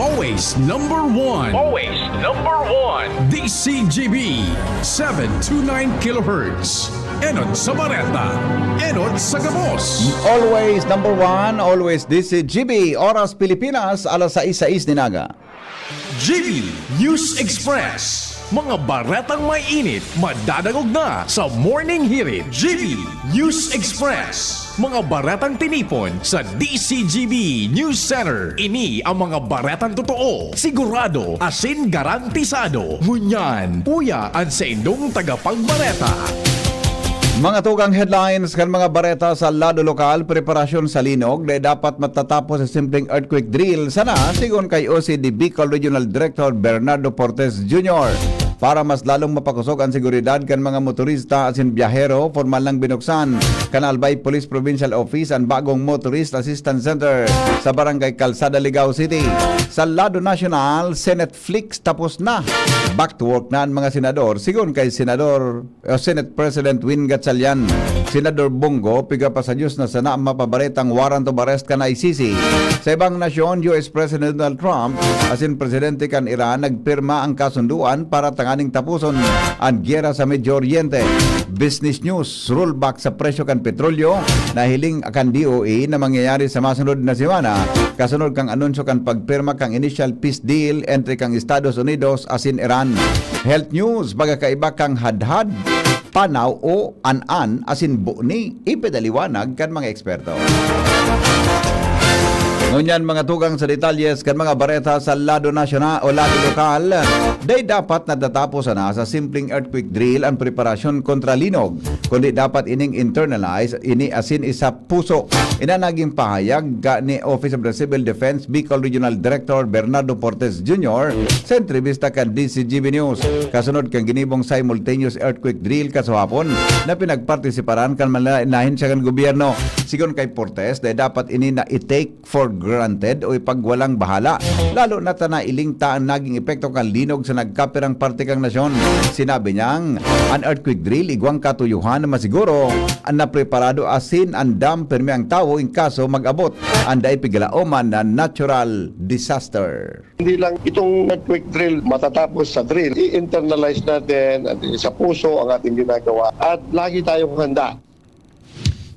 Always number one. Always number one. D C G B, seven two nine kilohertz. Enot sa bareta, enot sa gabos. Always number one, always D C G B. Oras Pilipinas, alas sais sais nin aga. G B News Express. Mga baretang may init, madadangog na sa Morning Hirit. G B News Express. Mga baretang tinipon sa D C G B News Center. Ini ang mga baretang totoo, sigurado, asin garantisado. Ngunyan, uya an saindong tagapagbareta. Mga tugang headlines kan mga bareta sa lado lokal, preparasyon sa linog na dapat matatapos sa simpleng earthquake drill sana, sigon kay O C D Bicol Regional Director Bernardo Portes Junior. Para mas lalong mapakosog an seguridad kan mga motorista asin biyahero, formal nang binuksan kan Albay Police Provincial Office an bagong Motorist Assistance Center sa Barangay Calzada, Ligao City. Sa lado nasyonal, Senate Flix tapos na. Back to work na an mga senador, sigon kay Senador o Senate President Win Gatchalian. Senador Bong Go, piga pa sa Diyos na sana mapabaretang warrant of arrest kan I C C. Sa ibang nasyon, U S President Donald Trump asin presidente kan Iran nagpirma ang kasunduan para tanganing tapuson an gyera sa Medio Oriente. Business News, rollback sa presyo kan petrolyo, nahiling kan D O E na mangyayari sa masunod na semana, kasunod kan anunsyo kan pagpirma kan initial peace deal entre kan Estados Unidos asin Iran. Health News, pagkakaiba kan hadhad, panaw o an-an asin buni, ipinaliwanag kan mga eksperto. Ngunyan, mga tugang, sa detalyes kan mga bareta sa lado nasyonal o lado lokal, dai dapat natatapos sana sa simpleng earthquake drill ang preparasyon kontra linog, kundi dapat ining internalize ini asin isa puso. Ina naging pahayag ka ni Office of the Civil Defense Bicol Regional Director Bernardo Portes Junior sa entrevista kan D C G B News. Kasunod kan ginibong simultaneous earthquake drill kasuhapon na pinagpartisiparan kan mga ahensya kan gobyerno. Sigon kay Portes, dai dapat ini na i-take for granted o ipagwalang bahala, lalo na ta nailing ta an naging epekto kan linog sa nagkapirang parte kan nasyon. Sinabi niyang an earthquake drill igwang katuyohan na masiguro an napreparado asin andam pirmi ang tawo in kaso mag-abot an dai pigalaoman na natural disaster. Hindi lang itong earthquake drill matatapos sa drill. I-internalize natin at sa puso ang ating ginagawa at lagi tayong handa.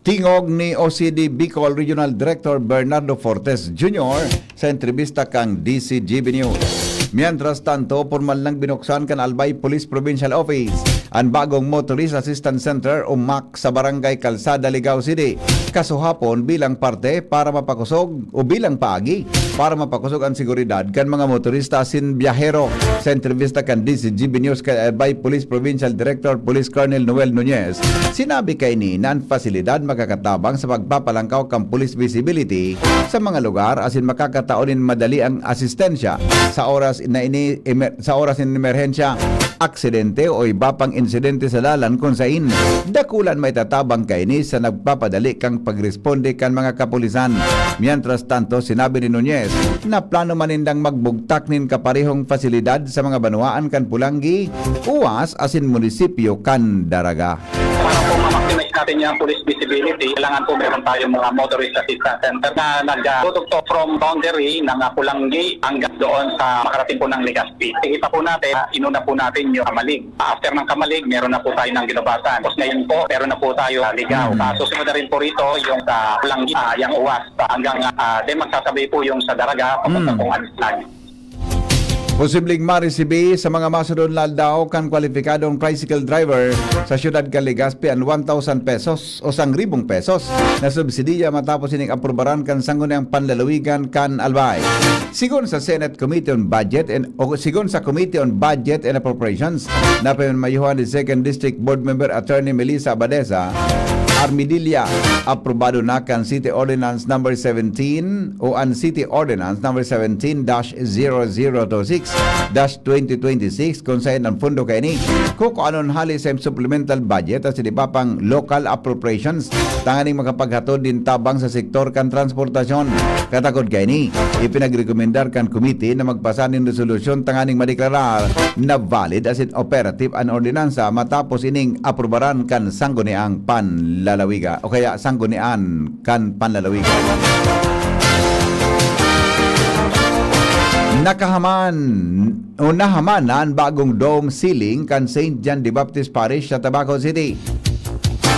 Tingog ni O C D Bicol Regional Director Bernardo Fortes Junior sa entrevista kan D C G B News. Mientras tanto, pormal nang binuksan kan Albay Police Provincial Office an bagong Motorist Assistance Center o mac sa Barangay Calzada, Ligao City, kasuhapon bilang parte para mapakosog o bilang paagi para mapakosog an seguridad kan mga motorista asin biyahero. Sa entrevista kan D C G B News kay Albay Police Provincial Director Police Colonel Noel Nunez, sinabi kaini na an pasilidad makakatabang sa pagpapalangkaw kan police visibility sa mga lugar asin makakatao nin madali ang asistensya sa oras na ini emer- sa oras nin emerhensya, aksidente o iba pang insidente sa dalan kun sain dakulan maitatabang kaini sa nagpapadali kan pagresponde kan mga kapulisan. Mientras tanto, sinabi ni Nunez na plano man nindang magbugtak nin kaparehong pasilidad sa mga banwaan kan Polangui, Uas asin munisipyo kan Daraga. Para po ma-maximize natin yung police visibility, kailangan po meron tayong mga motorist assistance center na nagtutugtog from boundary ng, ah, Polangui hanggang doon sa makarating po ng Legazpi. Nakikita po natin, ah, inuna po natin yung Camalig. After ng Camalig, meron na po tayo ng Guinobatan. Tapos ngayon po, meron na po tayo sa Ligao. Mm. Ah, susunod na rin po rito yung sa Polangui, ah, yung Uas, ah, hanggang, ah, then magsasabay po yung sa Daraga, papunta Mm. pong Anislagi. Posibleng maresibi sa mga masunod na aldaw kan kwalipikadong tricycle driver sa siyudad kan Legazpi an one thousand pesos o sangribong pesos na subsidiya matapos ining aprubaran kan Sangguniang Panlalawigan kan Albay. Sigon sa Senate Committee on Budget and, o sigon sa Committee on Budget and Appropriations na pinamayohan ni Second District Board Member Attorney Melissa Abadesa Armidilla, aprobado na kan City Ordinance Number seventeen o an City Ordinance Number seventeen dash zero zero two six dash twenty twenty-six, kun saen an pondo kaini kukuanon hali sa supplemental budget at sa iba pang local appropriations tanganing makapaghatod nin tabang sa sektor kan transportasyon. Katakod kaini, ipinagrekomendar kan komite na magpasa nin resolusyon tanganing madeklarar na valid asin operative an ordinansa matapos ining aprubaran kan Sangguniang Panlalawigan o kaya Sanggunian kan Panlalawigan. Nakahaman o nahaman na an bagong dome ceiling kan Saint John the Baptist Parish sa Tabaco City.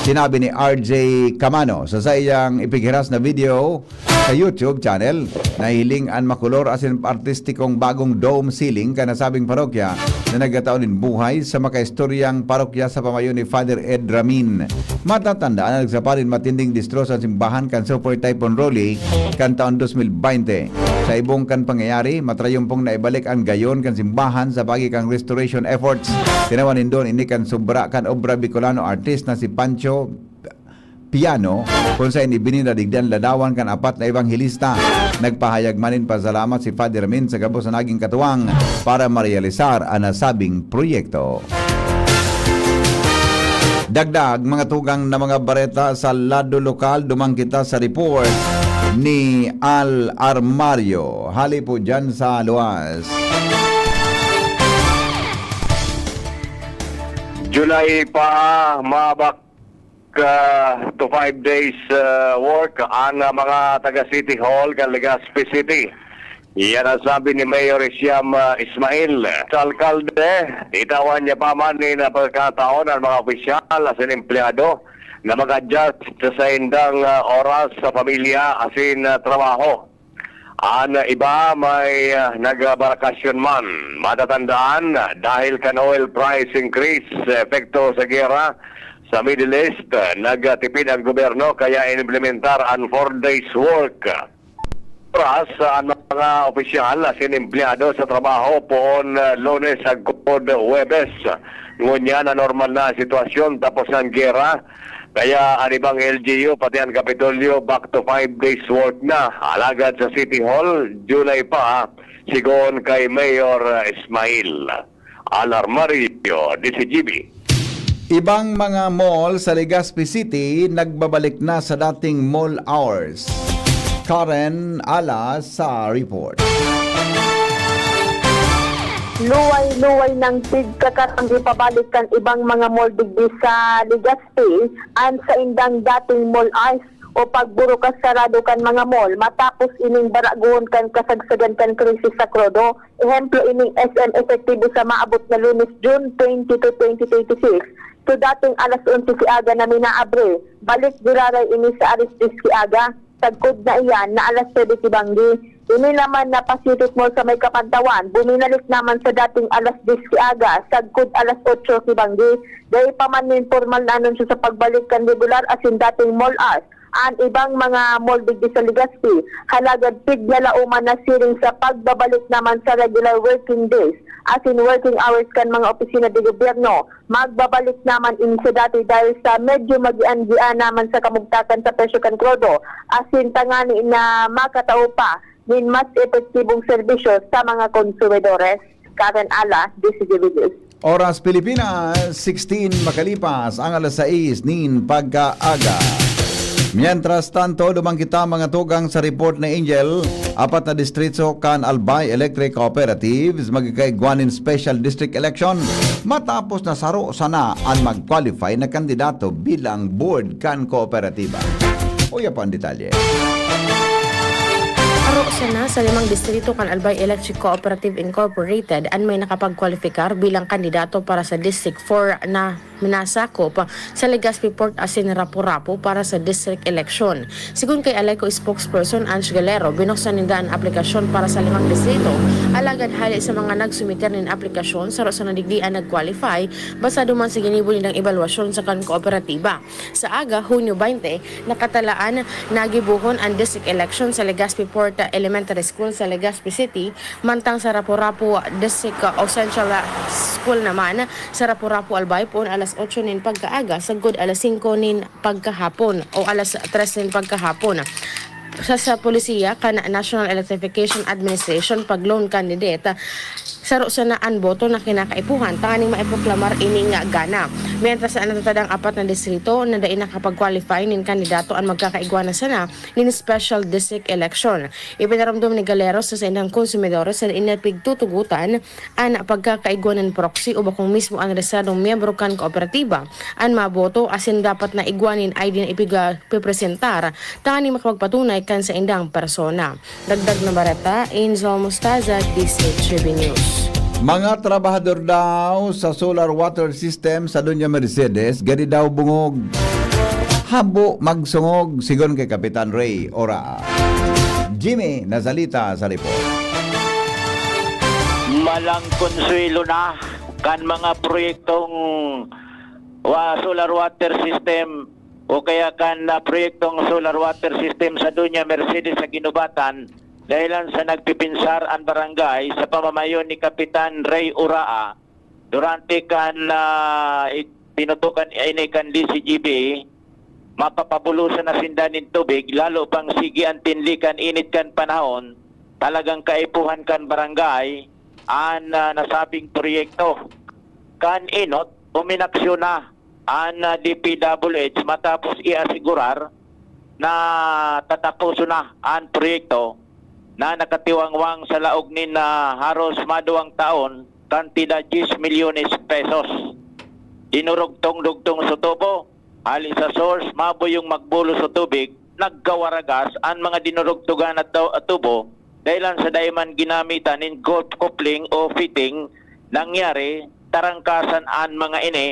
Sinabi ni R J Camano sa saiyang ipighiras na video sa YouTube channel, nahiling an makulor asin artistikong bagong dome ceiling kan nasabing parokya na nagkatao nin buhay sa makaistoryang parokya sa pamayo ni Father Ed Ramin. Matatandaan na nagsapa nin matinding destroso an simbahan kan Super Typhoon Rolly kan taon dos mil baynte. Sa ibong kan pangyayari, matrayumpong naibalik an gayon kan simbahan sa pagi kan restoration efforts. Tinawan nindon ini kan sobra kan obra Bicolano artist na si Pancho Piano, kun saen ibininadigdi an ladawan kan apat na ebanghelista. Nagpahayag man nin pasalamat si Father Min sa gabos na naging katuwang para marealisar an nasabing proyekto. Dagdag mga tugang na mga bareta sa lado lokal, duman kita sa report ni Al Armario. Hali po dyan sa luwas. July pa, mabak ah, to five days ah, work ang ah, mga taga City Hall kan Legazpi City. Yan ang sabi ni Mayor Siam ah, Ismail. Sa alkalde, itawan niya pa man nin ah, pagkataon ang mga opisyal asin empleyado na mag-adjust sa indang ah, oras sa pamilya asin ah, trabaho. An iba may ah, nagbarakasyon man. Matatandaan, dahil kan oil price increase sa epekto sa gera sa Middle East, ah, nagtipid ang gobyerno kaya inimplementar an four days work. Oras, ah, an mga opisyal asin empleyado sa trabaho poon ah, Lunes agkod Huwebes. Ngunyan na normal na sitwasyon tapos ang gera. Kaya an ibang L G U, pati an Kapitolyo, back to five days work na. Alagad sa City Hall, July pa, sigon kay Mayor Ismail. Alarmario, D C G B. Ibang mga mall sa Legazpi City nagbabalik na sa dating mall hours. Karen Alas sa report. Luway-luway nang tigkakaarang ipabalik kan ibang mga mall digdi sa Legazpi an saindang dating mall hours o pagburukas sarado kan mga mall matapos ining baraguhon kan kasagsagan kan krisis sa krudo. Ehemplo ining S M Efektibo sa maabot na Lunes, June twenty to twenty twenty-six. So dating alas onse si aga na minaabre, balik giraray ini sa alas diyes ki aga. Sagkod na iyan na alas nuebe ki banggi. Ini naman na Pacific Mall sa may Kapantawan, buminalik naman sa dating alas diyes ki aga, sagkod alas otso ki banggi. Dai pa man nin pormal na anunsyo sa pagbalik kan regular asin dating mall hours an ibang mga mall digdi sa Legazpi. Halagad tiglalauman na siring sa pagbabalik naman sa regular working days asin working hours kan mga opisina de gobyerno. Magbabalik naman ini sa dati dahil sa medyo magian-gian naman sa kamugtakan sa presyo kan krudo, asin tangani na makatao pa nin mas epektibong serbisyo sa mga konsumidores. Karen Ala, D C G B News. Oras Pilipinas, sixteen makalipas ang alas sais nin pagkaaga. Mientras tanto, duman kita mga tugang sa report ni Angel, apat na distrito kan Albay Electric Cooperatives magkakaigwa nin special district election matapos na saro sana an mag-qualify na kandidato bilang board kan kooperatiba. Uya pa ang detalye. Saro sana sa limang distrito kan Albay Electric Cooperative Incorporated an may nakapagkwalipikar bilang kandidato para sa District four na minasakop sa Legazpi Port asin Rapu-Rapu para sa district election. Sigon kay Aleco spokesperson Ange Galero, binuksan ninda an aplikasyon para sa limang distrito. Alagad hali sa mga nagsumiter nin aplikasyon, saro sana digdi an nag-qualify, basado man sa ginibo nindang ebalwasyon sa kan kooperatiba. Sa aga, Hunyo twenty, nakatalaan na gibohon an district election sa Legazpi Port Elementary School sa Legazpi City, mantang sa Rapu-Rapu District o Central School naman sa Rapu-Rapu Albay poon alas otso nin pagkaaga sagkod alas singko nin pagkahapon o alas tres nin pagkahapon. Sa, sa polisiya kan National Electrification Administration pag lone candidate, saro sana an boto na kinakaipuhan tanganing maipoklamar ini nga gana. Mientras, natatadang apat na distrito na dai nakapag-qualify nin kandidato an magkakaigwa na sana nin special district election. Ipinaromdom ni Galero sa saindang konsumidores na dai na pigtutugotan an pagkakaigwa nin proxy o bakong mismo an rehistradong miyembro kan kooperatiba an maboto asin dapat na igwa nin I D na ipiga-, pipresentar tanganing makapagpatunay kan saindang persona. Dagdag na bareta, Angel Mostaza, D C H B News. Mga trabahador daw sa solar water system sa Doña Mercedes, gadi daw bungog. Habo magsungog, sigon kay Kapitan Ray Ora. Jimmy Nazalita sa report. Malang konsuelo na kan mga proyektong wa-, solar water system o kaya kan ah, proyektong solar water system sa Doña Mercedes sa Guinobatan, dahilan sa nagpipinsar an barangay sa pamamayo ni Kapitan Ray Uraa. Durante kan, ah, it-, tinutukan ini kan D C G B, mapapabulosan na sinda nin tubig, lalo pang sige an tinli kan init kan panahon, talagang kaipuhan kan barangay an, ah, nasabing proyekto. Kan enot, uminaksyon na an, ah, D P W H matapos iasigurar na tataposon na an proyekto na nakatiwangwang sa laog nin, ah, haros maduwang taon, kantidad diyes milyones pesos. Dinurugtong-dugtong sa tubo, hali sa source, mabuyong magbulos sa tubig, nagkawaragas an mga dinurugtugan na tu-, tubo, dahilan sa dai man ginamitan nin gulf coupling o fitting. Nangyari, tarangkasan an mga ini,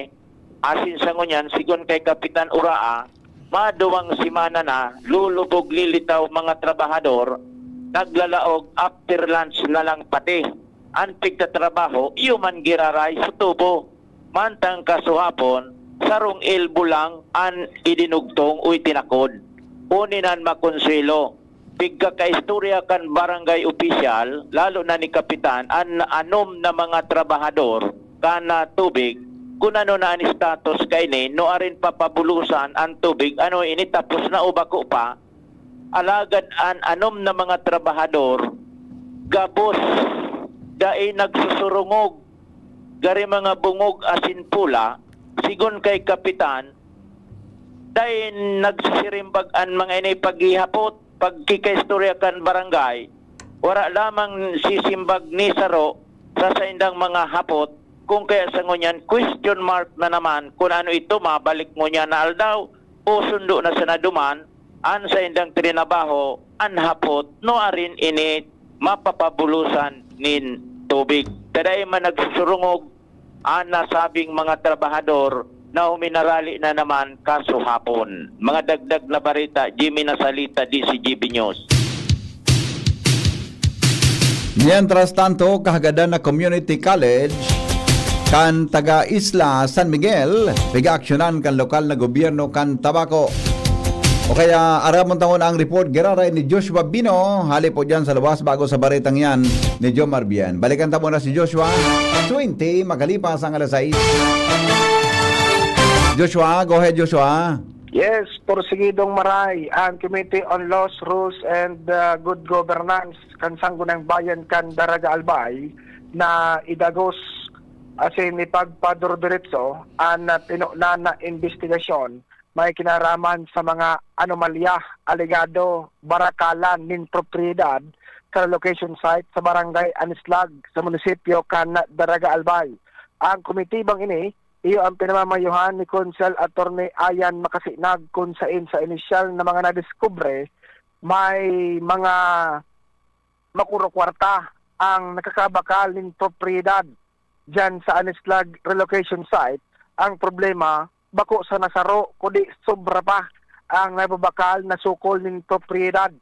asin sa ngunyan, sigon kay Kapitan Uraa, maduwang semana na, lulubog lilitaw mga trabahador, naglalaog after lunch na lang pati. An pigtatrabaho, iyo man giraray sa tubo. Mantang kasuhapon, sarong elbo lang an idinugtong o itinakod. Uni nan makonsuelo. Pigkakaistorya kan barangay opisyal, lalo na ni Kapitan, an anom na mga trabahador kan, ah, tubig, kun ano na an status kaini, nuarin papabulosan an tubig, ano ini, tapos na o bako pa. Alagad an anom na mga trabahador, gabos, dai nagsusurungog, gari mga bungog asin pula, sigon kay Kapitan, dai nagsisirimbag an mga ini paghihapot, pagkikaistorya kan barangay. Wara lamang sisimbag ni saro sa saindang mga hapot, kung kaya sa ngunyan, question mark na naman kung ano ito, mabalik ngunyan na aldaw o sundo na sana duman an saindang trinabaho, an hapot, nuarin ini mapapabulosan nin tubig. Taday man nagsusurungog an nasabing mga trabahador na huminarali na naman kasuhapon. Mga dagdag na bareta, Jimmy Nasalita, D C G B News. Mientras tanto, kahagadan na community college kan taga Isla San Miguel, pig-aaksyonan kan lokal na gobyerno kan Tabaco. O kaya, aramon tangon ang report, giraray ni Joshua Bino, hali po dyan sa luwas, bago sa baretang yan ni Jomar Bien. Balikan tamo na si Joshua, twenty, makalipas ang alas sais. Joshua, go ahead, Joshua. Yes, porsigidong maray ang Committee on Laws, Rules, and, uh, Good Governance kan Sangguniang Bayan kan Daraga Albay na idagos asin ipagpadurdiretso an, uh, tinunan na imbestigasyon may kinaraman sa mga anomalya, alegado barakalan nin propiedad sa relocation site sa Barangay Anislag sa munisipyo kan Daraga Albay. Ang komitibang ini, iyo ang pinamamayohan ni Konsel Attorney Ayan Makasinag, kun sain sa inisyal na mga nadiskubre, may mga makurukwarta ang nakakabakal nin propiedad diyan sa Anislag relocation site. Ang problema, bako sana saro, kundi sobra pa ang nababakal na sukol nin propiedad.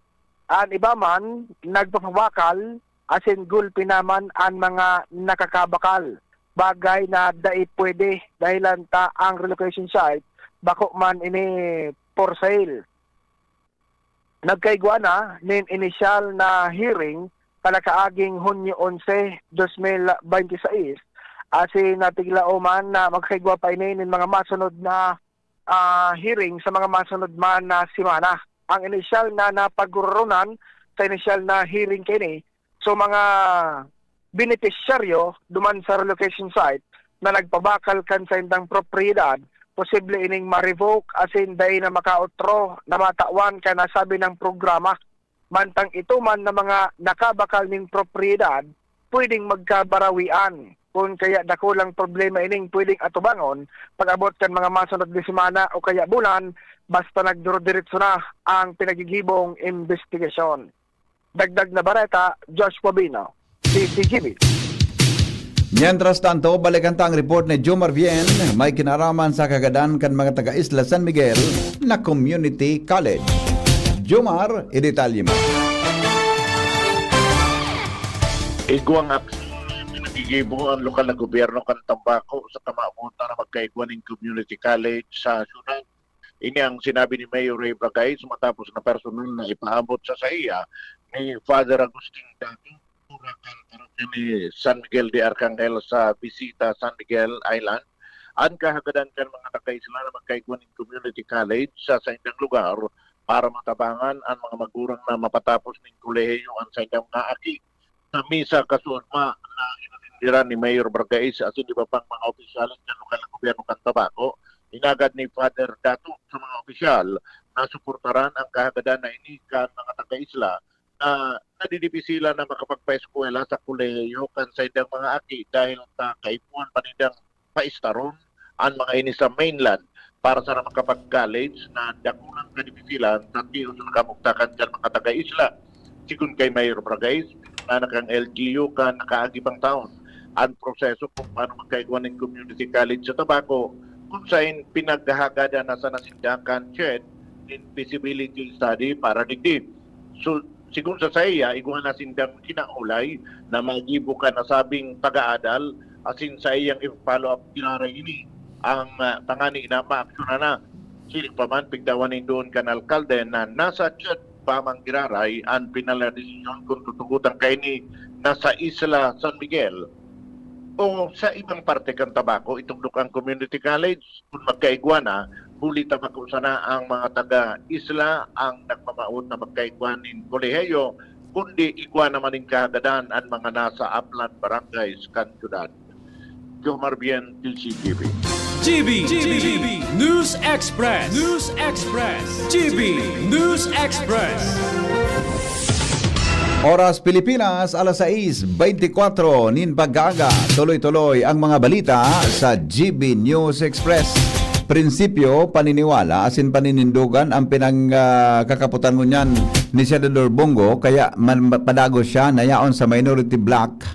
An iba man, nagpapabakal, asin gulpi naman an mga nakakabakal. Bagay na dai pwede, dahilan ta ang relocation site, bako man ini for sale. Nagkaigwa na nin inisyal na hearing kalakaaging Hunyo onse, dos mil bente seis, asin natiglaoman na magkaigwa pa ini nin mga masunod na, ah, hearing sa mga masunod man na semana. Ang inisyal na napaguroronan sa inisyal na hearing kaini, so, mga benepisyaryo duman sa relocation site na nagpabakal kan saindang propiedad, posible ining ma-revoke asin dai na makaotro na matawan kan nasabi nang programa. Mantang ito man na mga nakabakal nin propiedad, pwedeng magkabarawian. Kun kaya dakulang problema ining pwedeng atubangon pag-abot kan mga masunod na semana o kaya bulan, basta nagdurudiretso na ang pinagigibong imbestigasyon. Dagdag na bareta, Joshua Bino, D C G B. Mientras tanto, balikan ta ang report ni Jomar Bien, may kinaraman sa kagadan kan mga taga Isla San Miguel na Community College. Jomar, idetalye mo. Igwang aksyon, nagigibo ang lokal na gobyerno kan Tambaco sa kamawotan na magkaigwa nin community college sa syudad. Ini ang sinabi ni Mayor Ray Bragais matapos na personal na ipaabot sa saiya ni Father Agustin Dato, Purakan, Parokya ni San Miguel de Arcangel sa Visita, San Miguel Island, an kahagadan kan mga taga-isla na magkaigwa nin community college sa saindang lugar para matabangan an mga magurang na mapatapos nin kolehiyo an saindang mga aki. Sa misa kasuodma na inatenderan ni Mayor Bragais asin iba pang mga opisyales kan lokal na gobyerno kan Tabaco, inagad ni Father Dato sa mga opisyal na suportaran ang kahagadan na ini kan mga taga-isla na nadidipisilan na makapagpaeskwela sa kolehiyo kan saindang mga aki dahil sa kaipuhan pa nindang paistaron an mga ini sa mainland para sana makapag-college na dakulang kadipisilan sa tios na kamugtakan kan mga taga-isla. Sigon kay Mayor Bragais, na nakang L G U kan nakaagi pang taon, ang proseso kung paano magkaigwa nin community college sa Tabaco, kung sain pinaghahagadan na sana sinda kan CHED nin feasibility study para digdi. So, sigon sa saiya, igwa na sindang kinaulay na magibo kan nasabing pag-aadal, asin saiyang i-follow up giraray ini ang, ah, tangani na maaksyonan na. Siring pa man, pigtawan nin duon kan alkalde na nasa CHED pa man giraray an pinal na desisyon kung tutugotan kaini na sa Isla San Miguel o sa ibang parte kan Tabaco itugdok ang community college. Kun magkaigwa na, huli ta bako sana ang mga taga-isla ang nagmamawot na magkaigwa nin kolehiyo, kundi igwa naman nin kahagadan an mga nasa aplan barangays kan syudad. Jomar Bien, D C T V. G B, G B, News Express, News Express, G B, News Express. Oras Pilipinas, alas sais beintikwatro nin pag-aaga. Tuloy-tuloy ang mga balita sa G B News Express. Prinsipyo, paniniwala asin paninindogan ang pinangkakapotan ngunyan ni Senador Bong Go, kaya man, padagos siya na yaon sa minority bloc,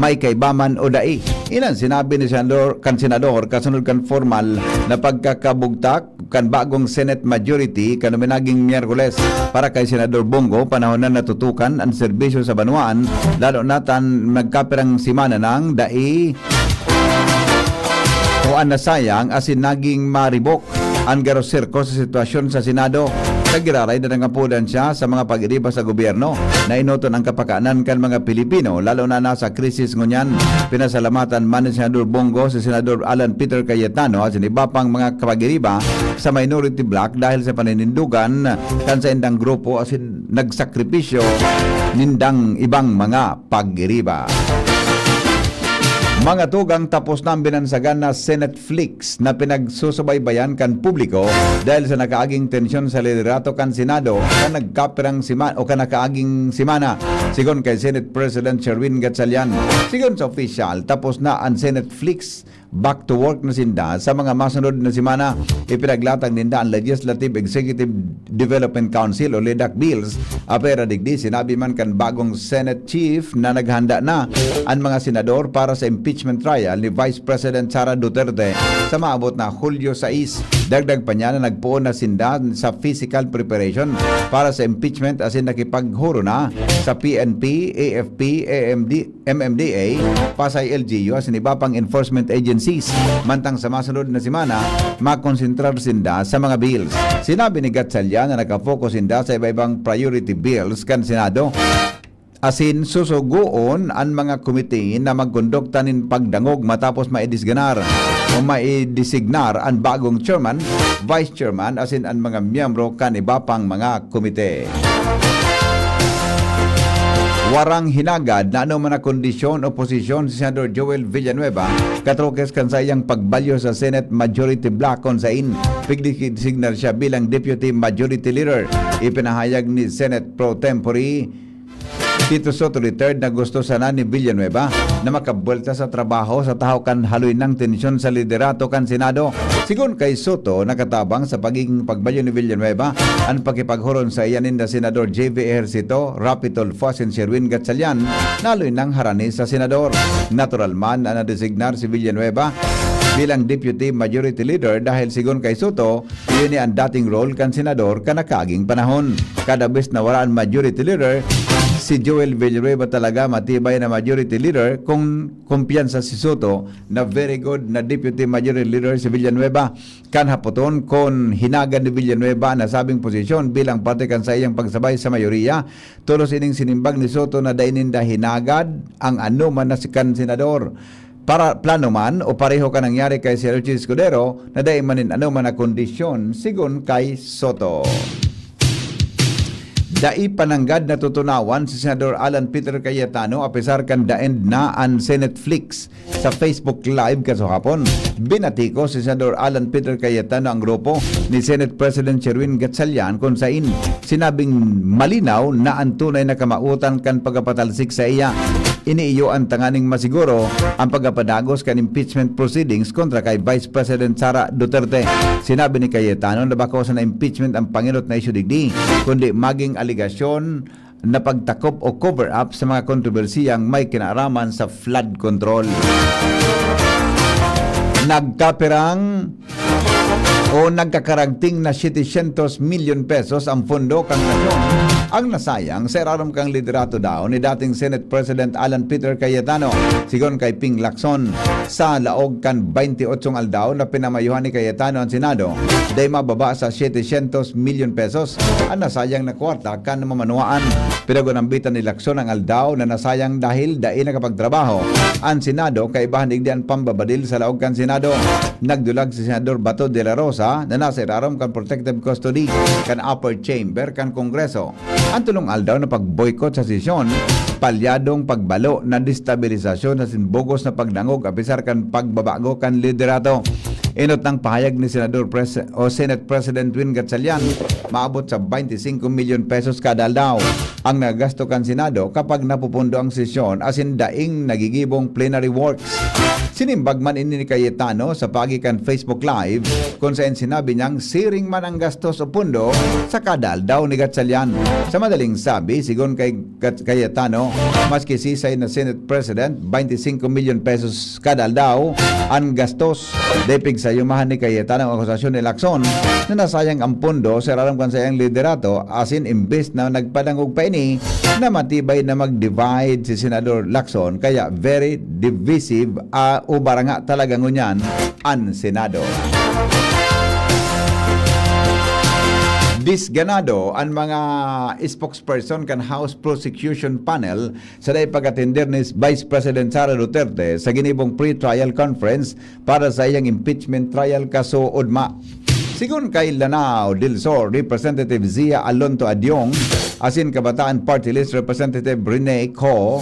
may kaiba man o dai. Iyan sinabi ni Senador, kan Senador, kasunod kan formal na pagkakabugtak kan bagong Senate majority kan minaging Miyerkules. Para kay Senador Bong Go, panahon na natutukan an serbisyo sa banwaan, lalo na tan nagkapirang semana nang dai o an nasayang asin naging maribok an garo sirko sa sitwasyon sa Senado. Nagiraray na nangapodan siya sa mga pag-iriba sa gobyerno na enoton ang kapakanan kan mga Pilipino, lalo na nasa krisis ngunyan. Pinasalamatan man ni Senador Bong Go si Senador Alan Peter Cayetano asin iba pang mga kapag-iriba sa minority bloc dahil sa paninindogan kan saindang grupo asin nagsakripisyo nindang ibang mga pag-iriba. Mga tugang, tapos na ang binansagan na Senate Flix na pinagsusubaybayan kan publiko dahil sa nakaaging tensyon sa liderato kan Senado kan nagkapirang sima-, o kan nakaaging semana, sigon kay Senate President Sherwin Gatchalian. Sigon sa opisyal, tapos na ang Senate Flix, back to work na sinda sa mga masunod na semana. Ipinaglatag ninda ang Legislative Executive Development Council o LEDAC bills. Apera digdi, sinabi man kan bagong Senate Chief na naghanda na an mga senador para sa impeachment trial ni Vice President Sara Duterte sa maabot na Hulyo sais. Dagdag pa niya na nagpoon na sinda sa physical preparation para sa impeachment asin nakipaghuro na sa P N P, A F P, A M D, M M D A, Pasay L G U asin iba pang enforcement agencies. Mantang sa masunod na semana, makonsentrar sinda sa mga bills. Sinabi ni Gatchalian na nakapokus sinda sa iba-ibang priority bills kan Senado. Asin susugoon an mga komite na magkondukta nin pagdangog matapos maidisganar o maidesignar an bagong chairman, vice chairman asin an mga miyembro kan iba pang mga komite. Warang hinagad na anoman na kondisyon o posisyon si Senador Joel Villanueva katrokes kan saiyang pagbalyo sa Senate Majority Bloc, kun sain pigdesignar siya bilang Deputy Majority Leader. Ipinahayag ni Senate Pro Tempore Tito Sotto the third na gusto sana ni Villanueva na makabuelta sa trabaho sa tahaw kan haloy nang tensyon sa liderato kan Senado. Sigon kay Sotto, nakatabang sa pagiging pagbalyo ni Villanueva an pakipaghuron saiya ninda Senador J V Ejercito, Raffy Tulfo asin Sherwin Gatchalian na haloy nang harani sa senador. Natural man na nadesignar si Villanueva bilang Deputy Majority Leader dahil sigon kay Sotto, iyo ni an dating role kan senador kan nakaaging panahon. Kada bes na wara an majority leader, si Joel Villanueva talaga matibay na majority leader kung kumpiyansa si Sotto na very good na deputy majority leader si Villanueva. Kan hapoton kun hinagad ni Villanueva an nasabing posisyon bilang parte kan saiyang pagsabay sa mayoriya, tolos ining sinimbag ni Sotto na dai ninda hinagad ang anoman na si kan senador. Para plano man o pareho kan nangyari kay Sir Richie Escudero na dai man nin anoman na kondisyon, sigon kay Sotto. Dai pa nanggad natutunawan si Senador Alan Peter Cayetano apesar kan daend na an Senate Flix sa Facebook Live kasuhapon. Binatiko si Senador Alan Peter Cayetano ang grupo ni Senate President Sherwin Gatchalian kun sain sinabing malinaw na an tunay na kamawotan kan pagkapatalsik saiya. Ini iyo an tanganing masiguro ang pagkapadagos kan impeachment proceedings kontra kay Vice President Sara Duterte. Sinabi ni Cayetano na bako sana impeachment ang pangenot na isyu digdi, kundi maging alegasyon na pagtakop o cover-up sa mga kontrobersiyang may kinaaraman sa flood control. Nagkapirang o nagkakaragting na setecientos milyon pesos ang pondo kan nasyon ang nasayang sa irarom kan liderato daw ni dating Senate President Alan Peter Cayetano. Sigon kay Ping Lacson, sa laog kan baynte otsong aldaw na pinamayuhan ni Cayetano an Senado, dai mababa sa setecientos milyon pesos an nasayang na kwarta kan mamanwaan. Pinagunambitan ni Lacson ang aldaw na nasayang dahil dai nakapagtrabaho an Senado kaiba digdi an pambabadil sa laog kan Senado. Nagdulag si Senador Bato de la Rosa na nasa irarom kan protective custody kan upper chamber kan Kongreso. An tolong aldaw na pagboycott sa sesyon, palyadong pagbalo na destabilisasyon sa sinbugos na pagdangog apesar kan pagbabago kan liderato. Inot nang pahayag ni Senador Pres- o Senate President Win Gatchalian, maabot sa baynte singko milyon pesos kada aldaw ang nagasto kan Senado kapag napupundo ang sesyon asin daing nagigibong plenary works. Sinimbag man ini ni Cayetano sa paagi kan Facebook Live, kun saen sinabi niyang siring man ang gastos o pundo sa kada aldaw ni Gatchalian. Sa madaling sabi, sigon kay Gat- Cayetano, maski sisay na Senate President, baynte singko milyon pesos kada aldaw an gastos. Dai pigsayomahan ni Cayetano ang akusasyon ni Lacson na nasayang ang pundo sa irarom kan saiyang liderato, asin imbes na nagpadangog pa ini, na matibay na mag-divide si Senador Lacson, kaya very divisive, ah, o baranga talaga ngunyan an Senado. Disganado an mga spokesperson kan House Prosecution Panel sa dai pag-atender ni Vice President Sara Duterte sa ginibong pre-trial conference para sa iyang impeachment trial kaso ugma. Sigon kay Lanao del Sur Representative Zia Alonto Adiong asin Kabataan Party List Representative Rene Co,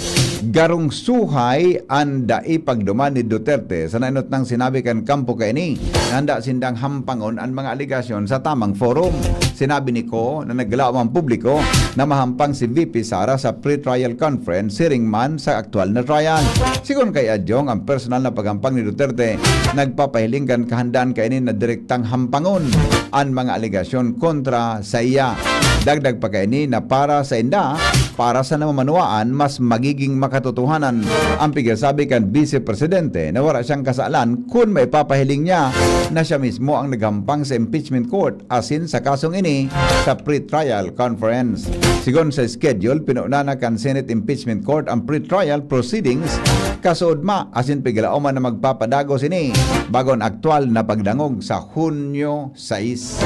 garong suhay an dai pagduman ni Duterte sa nainot nang sinabi kan kampo kaini na handa sindang hampangon an mga alegasyon sa tamang forum. Sinabi ni Co na naglalaom ang publiko na mahampang si V P Sara sa pre-trial conference siring man sa aktual na trial. Sigon kay Adiong, ang personal na paghampang ni Duterte nagpapahiling kan kahandaan kaini na direktang hampangon an mga alegasyon kontra saiya. Dagdag pa kaini na para sainda, para sa namamanwaan, mas magiging makatotohanan ang pigsasabi kan Vice Presidente na wala siyang kasalan kun maipapahiling niya na siya mismo ang naghampang sa impeachment court asin sa kasong ini sa pre-trial conference. Sigon sa schedule, pinuuna na kan Senate Impeachment Court ang pre-trial proceedings kaso ugma asin piglaoman na magpapadagos ini bago an aktual na pagdangog sa Hunyo sais.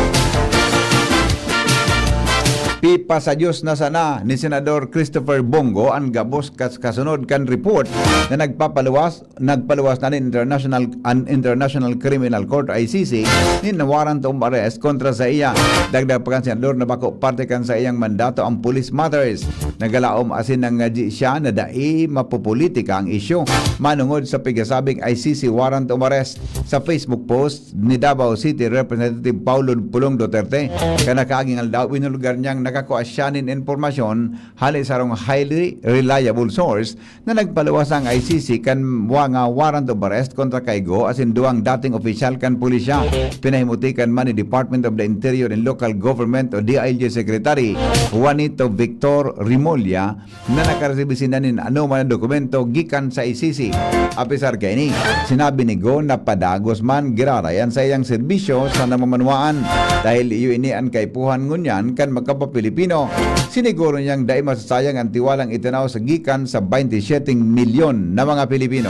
Pipasadyos na sana ni Senador Christopher Bong Go an gabos kas-, kasunod kan report na nagpapaluwas nagpaluwas na nin international, an International Criminal Court, I C C, nin warrant of arrest kontra saiya. Dagdag pa kan senador na bako parte kan saiyang mandato ang police matters. Nagalaom asin nangadi siya na dai mapopolitika ang isyu. Manongod sa pigasabing I C C warrant of arrest, sa Facebook post ni Davao City Representative Paulo Pulong Duterte, kan nakaaging aldaw, inulugar niyang nakakua siya nin impormasyon hali sarong highly reliable source na nagpaluwas ang I C C kan mga warrant of arrest kontra kay Go asin duwang dating opisyal kan pulisya. Pinahimutikan man ni Department of the Interior and Local Government o D I L G Secretary Juanito Victor Remulla na nakaresibi sinda nin anoman na dokumento gikan sa I C C. Apisar kaini, sinabi ni Go na padagos man giraray an saiyang serbisyo sa namamanwaan dahil iyo ini an kaipuhan ngunyan kan magkapapil Pilipino, siniguro niyang dai masasayang an tiwalang itinao sa gikan sa baynte siyete milyon na mga Pilipino.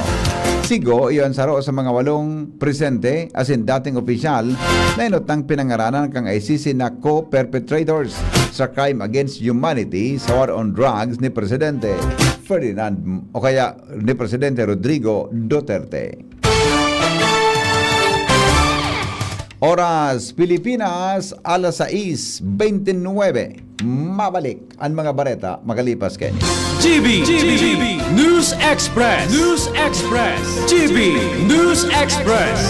Si Go iyo an saro sa mga walong presente asin dating opisyal na inutang pinangaranan kan I C C na co-perpetrators sa crime against humanity sa war on drugs ni Presidente Ferdinand o kaya ni Presidente Rodrigo Duterte. Oras Pilipinas, alas sais bentynwebe. Mabalik an mga bareta makalipas kaini. G B, G B, News Express, News Express, G B News Express.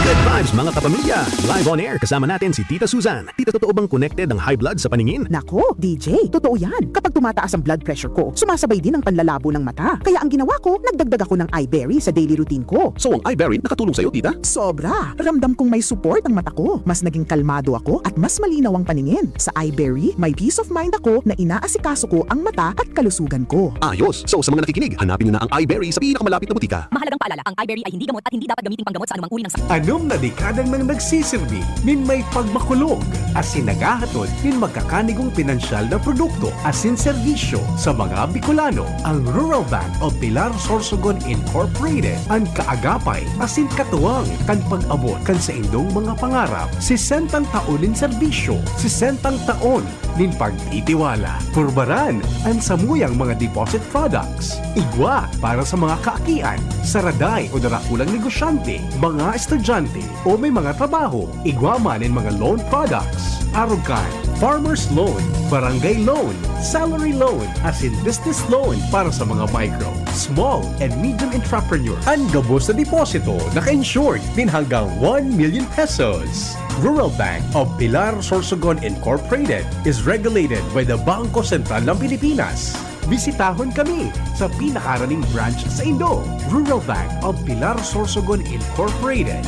Good vibes, mga kapamilya! Live on air, kasama natin si Tita Susan. Tita, totoo bang connected ang high blood sa paningin? Nako, D J, totoo yan. Kapag tumataas ang blood pressure ko, sumasabay din ang panlalabo ng mata. Kaya ang ginawa ko, nagdagdag ako ng Iberry sa daily routine ko. So, ang Iberry nakatulong sa'yo, tita? Sobra! Ramdam kong may support ang mata ko. Mas naging kalmado ako at mas malinaw ang paningin. Sa Iberry, may peace of mind ako na inaasikaso ko ang mata at kalusugan ko. Ayos! So, sa mga nakikinig, hanapin niyo na ang Iberry sa pinakamalapit na butika. Mahalagang paalala, ang Iberry ay hindi gamot at hindi dapat gamiting panggamot sa anumang uri ng sakit. Anom na dekada nang nagsisirbi nin may pagmakulog asin naghahatod nin magkakanigong pinansyal na produkto asin serbisyo sa mga Bicolano. Ang Rural Bank of Pilar Sorsogon Incorporated an kaagapay asin katuwang kan pag-abot kan saindong mga pangarap. Sesentang taon nin serbisyo, sesentang taon nin pagtitiwala. Purbaran an samuyang mga deposit products. Igwa para sa mga kaakian, saraday o darakulang negosyante, mga estudyante o may mga trabaho. Igwa man nin mga loan products. Arog kan farmer's loan, barangay loan, salary loan, asin business loan para sa mga micro, small, and medium entrepreneur. An gabos na deposito naka-insured nin hanggang one million pesos. Rural Bank of Pilar Sorsogon Incorporated is regulated by the Bangko Sentral ng Pilipinas. Bisitahon kami sa pinakaraning branch saindo. Rural Bank of Pilar Sorsogon Incorporated.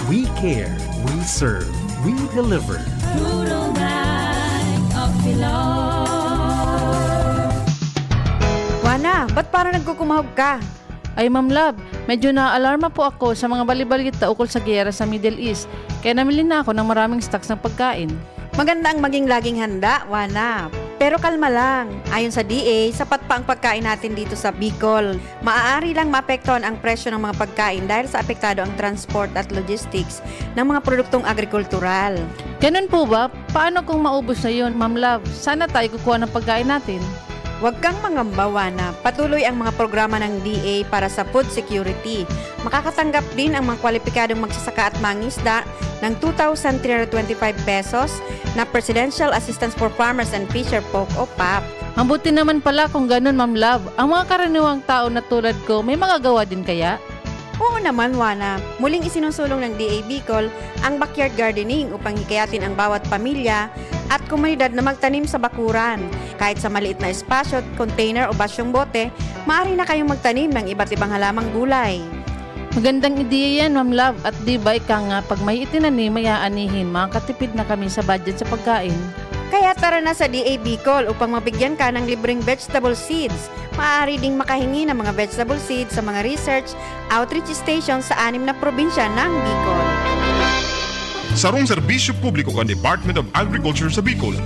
We care, we serve, we deliver. Rural Bank of Pilar. Juana, ba't parang nagkukumahog ka? Ay, Ma'am Love, medyo naaalarma po ako sa mga bali-balita ukol sa giyera sa Middle East, kaya namili na ako ng maraming stocks ng pagkain. Maganda ang maging laging handa, Juana. Pero kalma lang. Ayon sa D A, sapat pa ang pagkain natin dito sa Bicol. Maaari lang maapektuhan ang presyo ng mga pagkain dahil sa apektado ang transport at logistics ng mga produktong agrikultural. Ganun po ba? Paano kung maubos na yun, Ma'am Love? Saan na tayo kukuha ng pagkain natin? Huwag kang mangamba, Juana. Patuloy ang mga programa ng D A para sa food security. Makakatanggap din ang mga kwalipikadong magsasaka at mangisda ng two thousand three hundred twenty-five pesos na Presidential Assistance for Farmers and Fisher Folk o pap. Mabuti naman pala kung ganun, Ma'am Love. Ang mga karaniwang tao na tulad ko, may magagawa din kaya? Oo naman, Juana. Muling isinusulong ng D A Bicol ang backyard gardening upang hikayatin ang bawat pamilya at komunidad na magtanim sa bakuran. Kahit sa maliit na espasyo, container o basyong bote, maaari na kayong magtanim ng iba't ibang halamang gulay. Magandang ideya yan, Ma'am Love. At di ba ika nga, pag may itinanim, may aanihin, makakatipid na kami sa budget sa pagkain. Kaya tara na sa D A Bicol upang mabigyan ka ng libreng vegetable seeds. Maaari ding makahingi ng mga vegetable seeds sa mga research outreach station sa anim na probinsya ng Bicol. Sarong serbisyo publiko kan Department of Agriculture sa Bicol.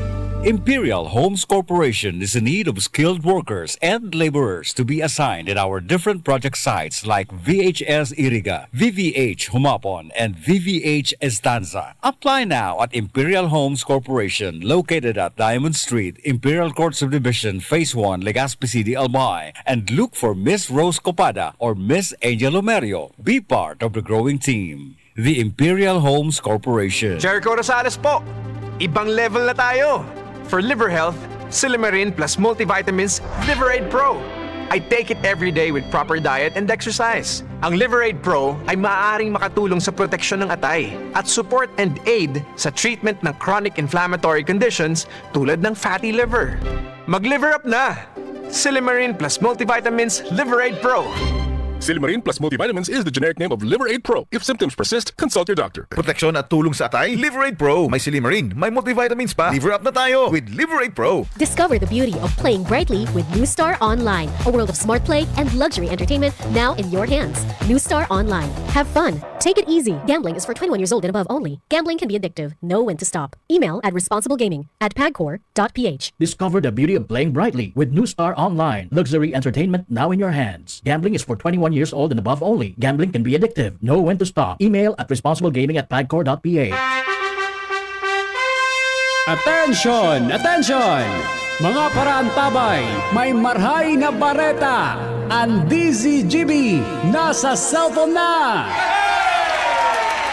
Imperial Homes Corporation is in need of skilled workers and laborers to be assigned in our different project sites like V H S Iriga, V V H Humapon, and V V H Estanza. Apply now at Imperial Homes Corporation, located at Diamond Street, Imperial Court Subdivision, Phase one, Legazpi City, Albay, and look for Miss Rose Copada or Miss Angel Lomerio. Be part of the growing team. The Imperial Homes Corporation. Jericho Rosales po! Ibang level na tayo! For liver health, Silymarin plus multivitamins Liver Aid Pro. I take it every day with proper diet and exercise. Ang Liver Aid Pro ay maaaring makatulong sa proteksyon ng atay at support and aid sa treatment ng chronic inflammatory conditions tulad ng fatty liver. Mag-liver up na! Silymarin plus multivitamins Liver Aid Pro. Silymarin Plus Multivitamins is the generic name of Liver Aid Pro. If symptoms persist, consult your doctor. Proteksyon at tulong sa atay, Liver Aid Pro. May silymarin, may multivitamins pa. Liver up na tayo with Liver Aid Pro. Discover the beauty of playing brightly with New Star Online, a world of smart play and luxury entertainment now in your hands. New Star Online. Have fun. Take it easy. Gambling is for twenty-one years old and above only. Gambling can be addictive. Know when to stop. Email at responsiblegaming at pagcor.ph. Discover the beauty of playing brightly with New Star Online. Luxury entertainment now in your hands. Gambling is for twenty-one years old and above only. Gambling can be addictive. Know when to stop. Email at responsiblegaming at pagcor.ph. Attention! Attention! Mga paraantabay, may marhay na bareta! Ang D Z G B nasa cellphone na!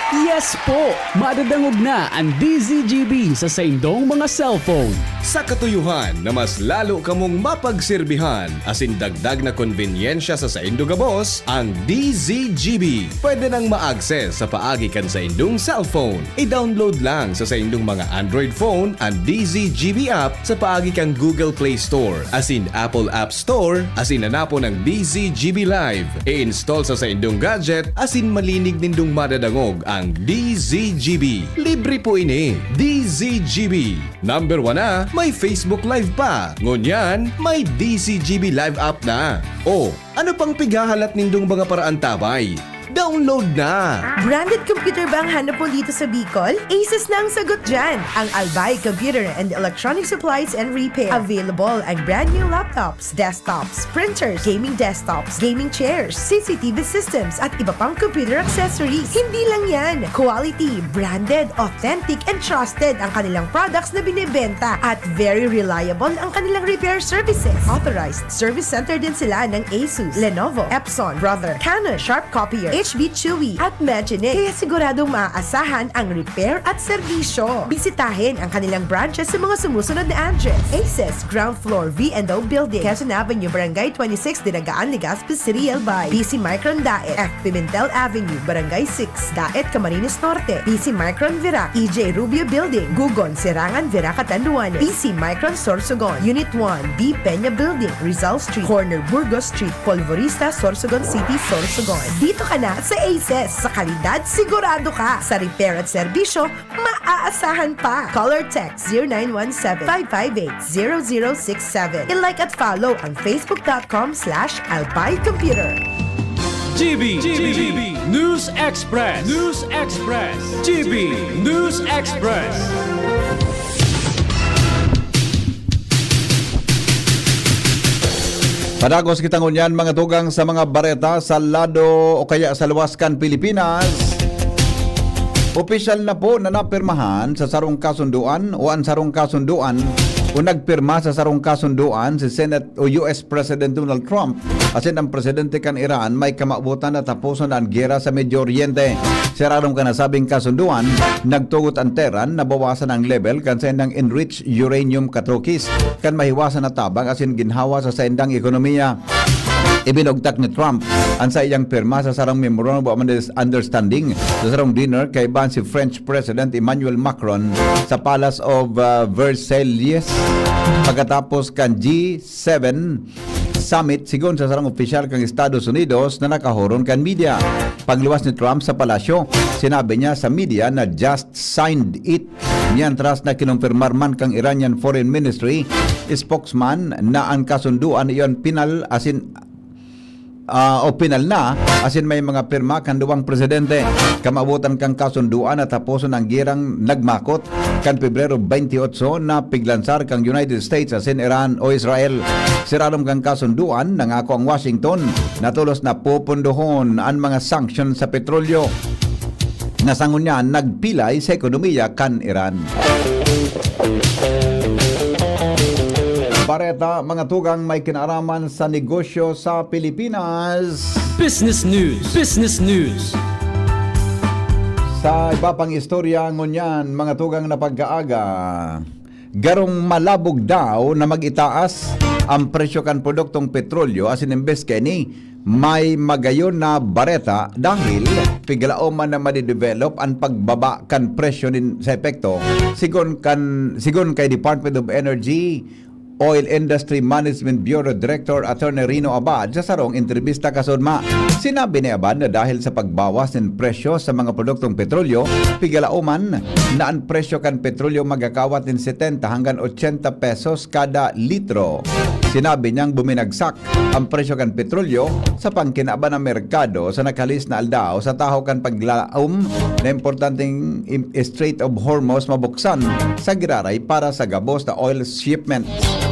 Yes po! Madadangog na ang D Z G B sa saindong mga cellphone. Sa katuyohan na mas lalo kamong mapagserbihan asin dagdag na konbenyensya sa saindo gabos, ang D Z G B pwede nang ma-access sa paagi kan saindong cellphone. I-download lang sa saindong mga Android phone ang D Z G B app sa paagi kan Google Play Store asin Apple App Store asin hanapon ang D Z G B Live. I-install sa saindong gadget asin malinig nindong madadangog ang D Z G B. Libre po ini. D Z G B. Number one na, may Facebook Live pa. Ngunyan, may D Z G B Live app na. O, ano pang pighahalat nindong mga paraantabay? Download na! Branded computer ba ang hanap mo dito sa Bicol? Asus na ang sagot dyan! Ang Albay Computer and Electronic Supplies and Repair. Available ang brand new laptops, desktops, printers, gaming desktops, gaming chairs, C C T V systems, at iba pang computer accessories. Hindi lang yan! Quality, branded, authentic, and trusted ang kanilang products na binebenta at very reliable ang kanilang repair services. Authorized service center din sila ng Asus, Lenovo, Epson, Brother, Canon, Sharp Copier, H B Chewy, at Magine. Kaya siguradong maaasahan ang repair at serbisyo. Bisitahin ang kanilang branches sa mga sumusunod na address. Aces, ground floor, V and O Building, Quezon Avenue, Barangay twenty-six, Dinagaan, Legazpi City, Albay. P C Micron Daet, F Pimentel Avenue, Barangay six, Daet, Camarines Norte. P C Micron Virac, E J Rubio Building, Gugon, Serangan, Virac, Catanduanes. P C Micron Sorsogon, Unit one, B Peña Building, Rizal Street, corner Burgos Street, Polvorista, Sorsogon City, Sorsogon. Dito ka na sa Aces. Sa kalidad, sigurado ka. Sa repair at serbisyo, maaasahan pa. Call or text zero nine one seven, five five eight, zero zero six seven. I-like at follow ang facebook dot com slash albay computer. G B, G B, News Express, News Express, G B News Express. Padagos kita ngunyan, mga tugang, sa mga bareta sa lado o kaya sa luwas kan Pilipinas. Opisyal na po na napirmahan sa sarong kasunduan o ang sarong kasunduan o nagpirma sa sarong kasunduan si Senate o U S President Donald Trump asin ang presidente kan Iran may kamawotan na taposon an gera sa Medio Oriente. Sa irarom kan nasabing kasunduan, nagtugot an Tehran na bawasan ang level kan saindang enriched uranium katrokis kan mahiwasan na tabang asin ginhawa sa saindang ekonomiya. Ibinugtak ni Trump an saiyang pirma sa sarong Memorandum of Understanding sa sarong dinner kaiba si French President Emmanuel Macron sa Palace of uh, Versailles pagkatapos kan G seven summit, sigon sa sarong opisyal kan Estados Unidos na nakahoron kan media. Pagluwas ni Trump sa palasyo, sinabi niya sa media na just signed it, mientras na kinumpirmar man kan Iranian Foreign Ministry spokesman na an kasunduan iyon pinal asin ah, o pinal na asin may mga pirma kan duwang presidente. Kamawotan kan kasunduan na taposon ang gerang nagmakot kan Pebrero twenty-eight na piglansar kan United States asin Iran o Israel. Sa irarom kan kasunduan, nangako ang Washington na tolos na pupundohon an mga sanction sa petrolyo na sa ngunyan nagpilay sa ekonomiya kan Iran. Bareta, mga tugang, may kinaaraman sa negosyo sa Pilipinas. Business News, Business News. Sa iba pang istorya ngunyan, mga tugang, na pagkaaga, garong malabog daw na mag-itaas ang presyo kan produktong petrolyo asin imbes kaini may magayon na bareta dahil piglaom man na madidevelop an pagbaba kan presyo nin sa epekto, sigon kan sigon kay Department of Energy Oil Industry Management Bureau Director Attorney Rino Abad sa sarong entrebista kasunma. Sinabi ni Abad na dahil sa pagbawas nin presyo sa mga produktong petrolyo, pigalaoman na an presyo kan petrolyo magakawat nin setenta hanggan ochenta pesos kada litro. Sinabi niyang buminagsak ang presyo kan petrolyo sa pangkinaban ng merkado sa nakalis na aldaw sa tahaw kan paglaom na importanteng im-, Strait of Hormuz mabuksan sa giraray para sa gabos na oil shipment.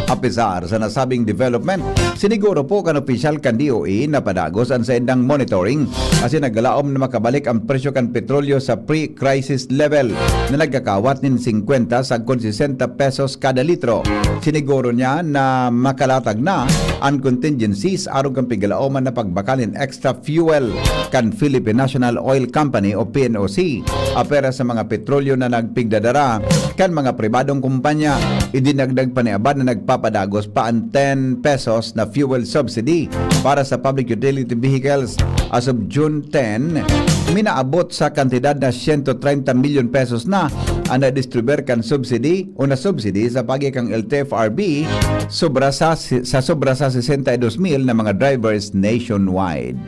Apesar sa nasabing development, siniguro po kan opisyal kan D O E na padagos an saindang monitoring asin naglaom na makabalik ang presyo kan petrolyo sa pre-crisis level na nagkakawat nin singkwenta sagkod sesenta pesos kada litro. Siniguro niya na makalatag na an contingencies arog kan pigalaoman na pagbakal nin extra fuel kan Philippine National Oil Company o P N O C, apwera sa mga petrolyo na nagpigdadara kan mga pribadong kumpanya. Idinagdag pa ni Abad na nagpapadagos pa an ten pesos na fuel subsidy para sa public utility vehicles. As of June ten, minaabot sa kantidad na siyento treinta milyon pesos na ang nadistribuir kan subsidy o na-subsidy sa paagi kan L T F R B sobra sa, sa sobra sa sesenta y dos mil na mga drivers nationwide.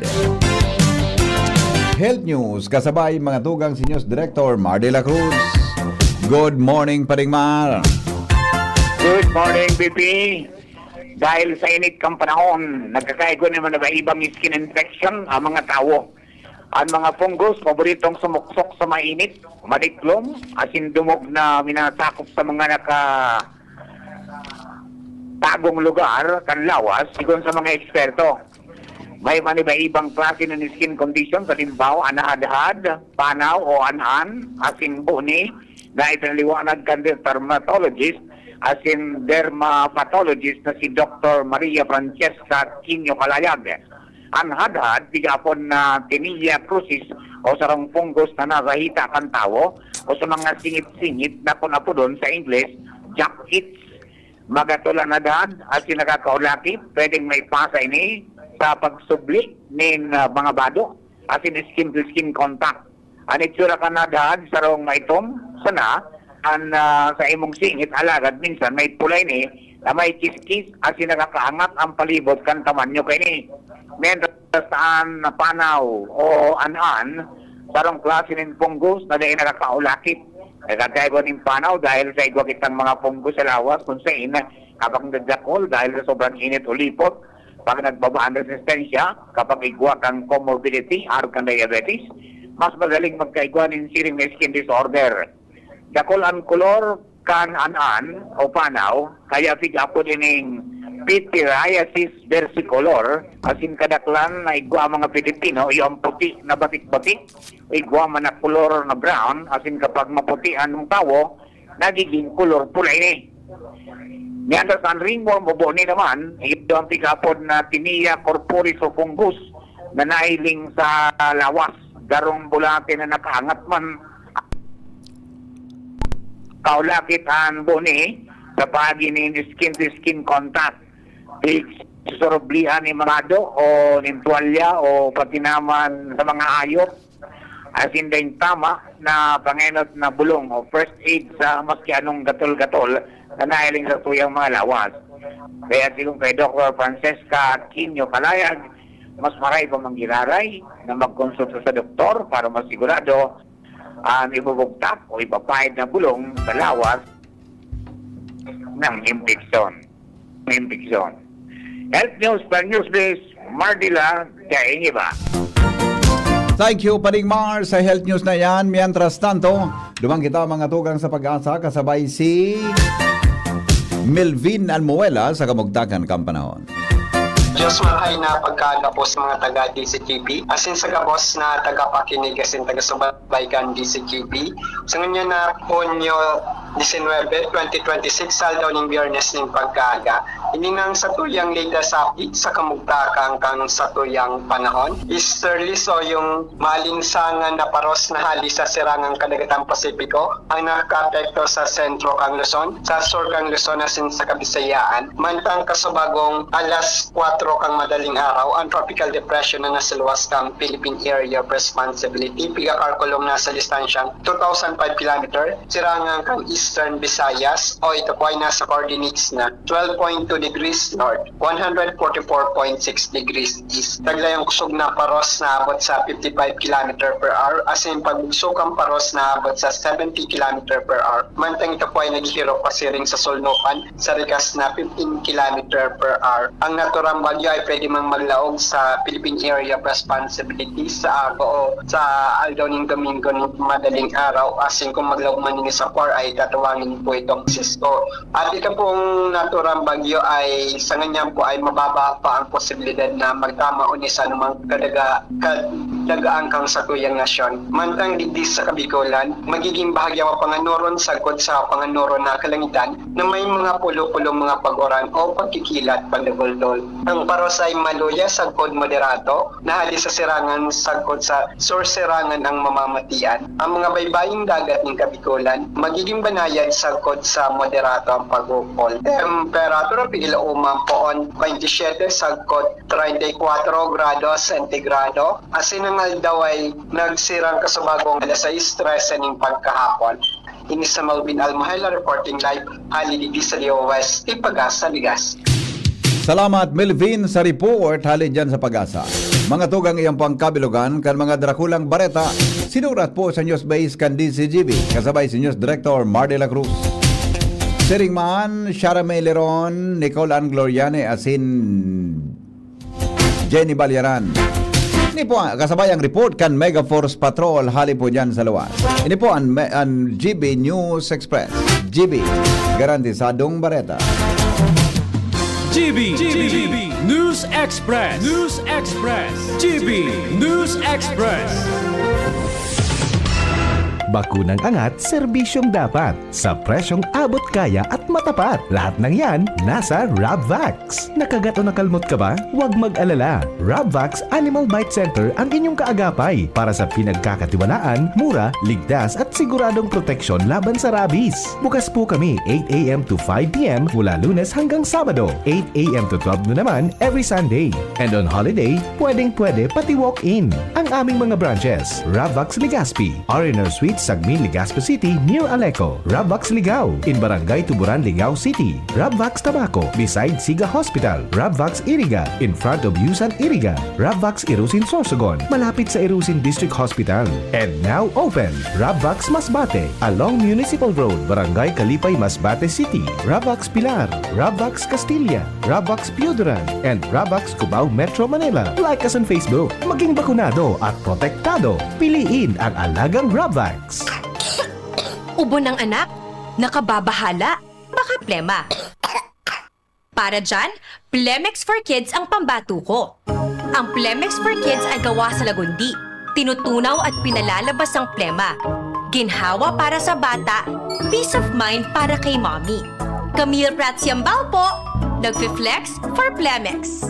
Health News, kasabay mga tugang si News Director Mar de la Cruz. Good morning, Paring Mar. Good morning, B P. Dahil sa init kang panahon, nagkakaigwa naman na ibang skin infection ang mga tawo. Ang mga fungus, paboritong sumuksok sa mainit, madiklom, asin dumog na minasakop sa mga naka tagong lugar kan lawas, sigon sa mga eksperto. May maniba-ibang klase ng skin condition, halimbawa, an hadhad, panaw o an-an, asin buni, na ipinaliwanag kan dermatologist asin dermapathologist na si Doktor Maria Francesca Quinio Calayag. An hadhad, pigapon na tinea crucis o sarong fungus na nasa hita kan tawo o sa mga singit-singit na kun apodon sa Ingles, jack itch. Magatol an hadhad asin nakakaulakip, pwedeng maipasa ini sa pagsubli nin ah, mga bado asin skin-to-skin contact. An itsura kan hadhad sarong maitom sana an ah, sa imong singit, alagad minsan may pula ini na may kiskis asin nakakaangat an palibot kan tamanyo kaini. Mientras an panaw o an-an, sarong klase nin fungus na dai nakakaulakip. Nagkakaigwa nin panaw dahil sa igwa kitang mga fungus sa lawas kun sain kapag nagdakol dahil sa sobrang init o lipot, pag nagbaba an resistensya, kapag igwa kang comorbidity, arog kan diabetes, mas madaling magkaigwa nin siring na skin disorder. Dakul an kolor kan an-an o panaw, kaya pig-apod ining pityriasis versicolor, asin kadaklan na igwa ang mga Pilipino, iyo ang puti na batik-batik, igwa man na kolor na brown, asin kapag maputi ang tawo, nagiging kolor pula ini. Mientras an ringworm o buni naman, iyo ang pig-apod na tinea corporis o fungus na nahiling sa lawas, darong bulate na nakaangat man. Kaulakit an buni sa paagi nin skin-to-skin contact. Pigsusurublihan nin mado o nin tuwalya o pati naman sa mga hayop. Asin daing tama na pangenot na bulong o first aid sa maski anong gatol-gatol na nahiling sa tuyang mga lawas. Kaya sigon kay Doktor Francesca Aquino Calayag, mas maray pa manggiraray na magkonsulta sa doktor para masigurado ang ibubugtak o ipapaid na bulong sa lawas ng impeksyon. Impeksyon. Health News para News Desk, Mardila, Kaingiba. Thank you, Paring Mar, sa health news na yan. Mientras tanto, duman kita mga tugang sa pag-asa, kasabay si Melvin Almuela sa kamugtakan kan panahon. Diyos maray na pagkagapos mga taga D C G B, asin sa gabos na tagapakinig asin taga-subaybay kan D C G B. Sa ngunyan na Hunyo disinwebe, twenty twenty-six, aldaw ning Biyernes ning pagkaaga. Ini nang satuyang latest update sa kamugtakan kan satuyang panahon. Easterly soyong maalinsangan na paros na hali sa sirangang kadagatan Pasipiko ang nakakaapekto sa sentro kan Luzon, sa sur kan Luzon asin sa Kabisayaan. Mantang kasubagong alas kwatro kan madaling araw, ang tropical depression na nasa luwas kan Philippine Area of Responsibility, pigakalkulong nasa distansyang two thousand five kilometer, sirangan kan Eastern Visayas, o ito po ay nasa coordinates na twelve point two degrees north, one hundred forty-four point six degrees east. Taglay ang kusog na paros na abot sa fifty-five kilometer per hour, asin pagbugso kan paros na abot sa seventy kilometer per hour. Mantang ito po ay naghihirok pasiring sa Solnopan sa rikas na fifteen kilometer per hour. Ang naturang bagyo ay pwede mang maglaog sa Philippine Area of Responsibility sa aga o sa aldaw nin Domingo nin madaling araw, asin kung maglaog man ini sa PAR ay tatawagin po itong SISCO. At ito pong naturang bagyo ay sa nganyan po ay mababa pa ang posibilidad na magtama o ni sa anumang kadaga-, kadagaan kang sakuyang nasyon. Mantang digdi sa Kabikolan, magiging bahagya mapanganuron sagkod sa panganuron na kalangitan na may mga pulo-pulong mga pag-uran o pagkikilat pagdagultol. Ang paros ay maluya sagkod moderato, na hali sa sirangan sagkod sa sursirangan ang mamamatian. Ang mga baybaying dagat nin Kabikolan, magiging banayad sagkod sa moderato ang pag-ukol. Temperatura, pigil uman poon, twenty-seven sagkod treinta y cuatro grados sentigrado. Asin ang aldaw ay nagsirang kasubagong alas sais trese nin pagkahapon. Ini si Melvin Almohela reporting live, hali digdi sa D O S, Tipagas, Ligas. Salamat, Melvin, sa report hali dyan sa Pag-asa. Mga tugang, iyan po ang kabilugan kan mga drakulang bareta. Sinurat po sa News Base kan D Z G B, kasabay si News Director Mar de la Cruz. Siring man, Shara May Leron, Nicole Ann Gloriane, asin Jenny Balyaran. Ini po, kasabay ang report kan Mega Force Patrol hali po dyan sa luwas. Ini po ang, me- ang G B News Express. G B, garantisadong bareta. G B, G B, News Express. News Express. G B, News Express. Bakunang angat, serbisyong dapat. Sa presyong abot kaya at matapat. Lahat ng yan, nasa Rabvax. Nakagat o nakalmot ka ba? Huwag mag-alala. Rabvax Animal Bite Center ang inyong kaagapay para sa pinagkakatiwalaan, mura, ligtas at siguradong proteksyon laban sa rabies. Bukas po kami eight a.m. to five p.m. mula Lunes hanggang Sabado, eight a.m. to twelve noon naman every Sunday. And on holiday, pwedeng-pwede pati walk-in. Ang aming mga branches, Rabvax Legazpi, R and R Suite, Sagmin, Legazpi City, near Aleco. Rabvax Ligao, in Barangay Tuburan, Ligao City. Rabvax Tabaco, beside Siga Hospital. Rabvax Iriga, in front of Yusan Iriga. Rabvax Irusin, Sorsogon, malapit sa Irusin District Hospital. And now open, Rabvax Masbate, along Municipal Road, Barangay Kalipay, Masbate City. Rabvax Pilar, Rabvax Castilla, Rabvax Pioduran, and Rabvax Cubao, Metro Manila. Like us on Facebook. Maging bakunado at protektado. Piliin ang alagang Rabvax. Ubo ng anak? Nakababahala? Baka plema. Para dyan, Plemex for Kids ang pambato ko. Ang Plemex for Kids ay gawa sa lagundi. Tinutunaw at pinalalabas ang plema. Ginhawa para sa bata, peace of mind para kay mommy. Camille Prats Yambao po, nagfi-flex for Plemex.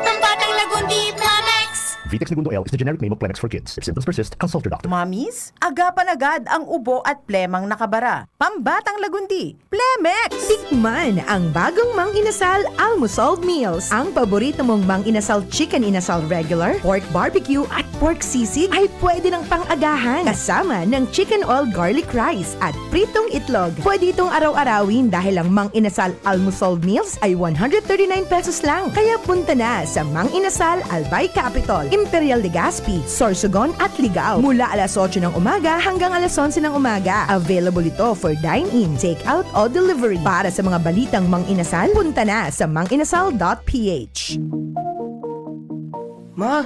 Pambatang Lagundi, Plemex! Vitex Negundo L is the generic name of Plemex for kids. If symptoms persist, consult your doctor. Mommies, agapan agad ang ubo at plemang nakabara. Pambatang Lagundi, Plemex! Tikman ang bagong Mang Inasal Almusal Meals. Ang paborito mong Mang Inasal Chicken Inasal Regular, Pork Barbecue at Pork Sisig ay pwede ng pang-agahan kasama ng Chicken Oil Garlic Rice at pritong itlog. Pwede itong araw-arawin dahil ang Mang Inasal Almusal Meals ay one hundred thirty-nine pesos lang. Kaya punta na sa Mang Inasal, Albay Capitol, Imperial Legazpi, Sorsogon at Ligao mula alas otso ng umaga hanggang alas onse ng umaga. Available ito for dine-in, take-out o delivery. Para sa mga balitang Mang Inasal, punta na sa manginasal dot p h. Ma,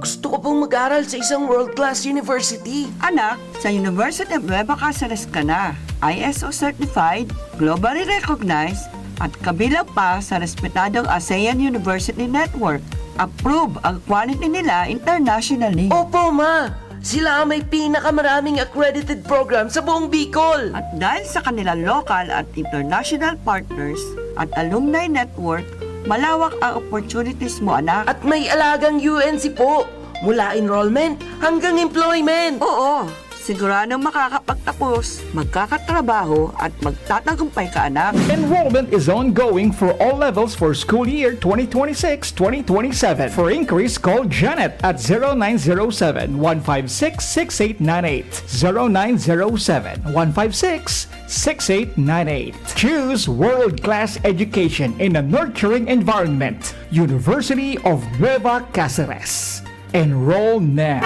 gusto ko pong mag-aral sa isang world-class university. Anak, sa University of Nueva Caceres ka na. I S O certified, globally recognized, at kabilang pa sa respetadong ASEAN University Network. Approve ang quality nila internationally. Opo, ma! Sila ang may pinakamaraming accredited program sa buong Bicol. At dahil sa kanilang local at international partners at alumni network, malawak ang opportunities mo, anak. At may alagang U N C po, mula enrollment hanggang employment. Oo, Siguradong makakapagtapos, magkakatrabaho, at magtatagumpay ka, anak. Enrollment is ongoing for all levels for school year twenty twenty-six, twenty twenty-seven. For inquiries, call Janet at zero nine zero seven, one five six, six eight nine eight. Zero nine zero seven, one five six, six eight nine eight. Choose world-class education in a nurturing environment. University of Nueva Caceres. Enroll now.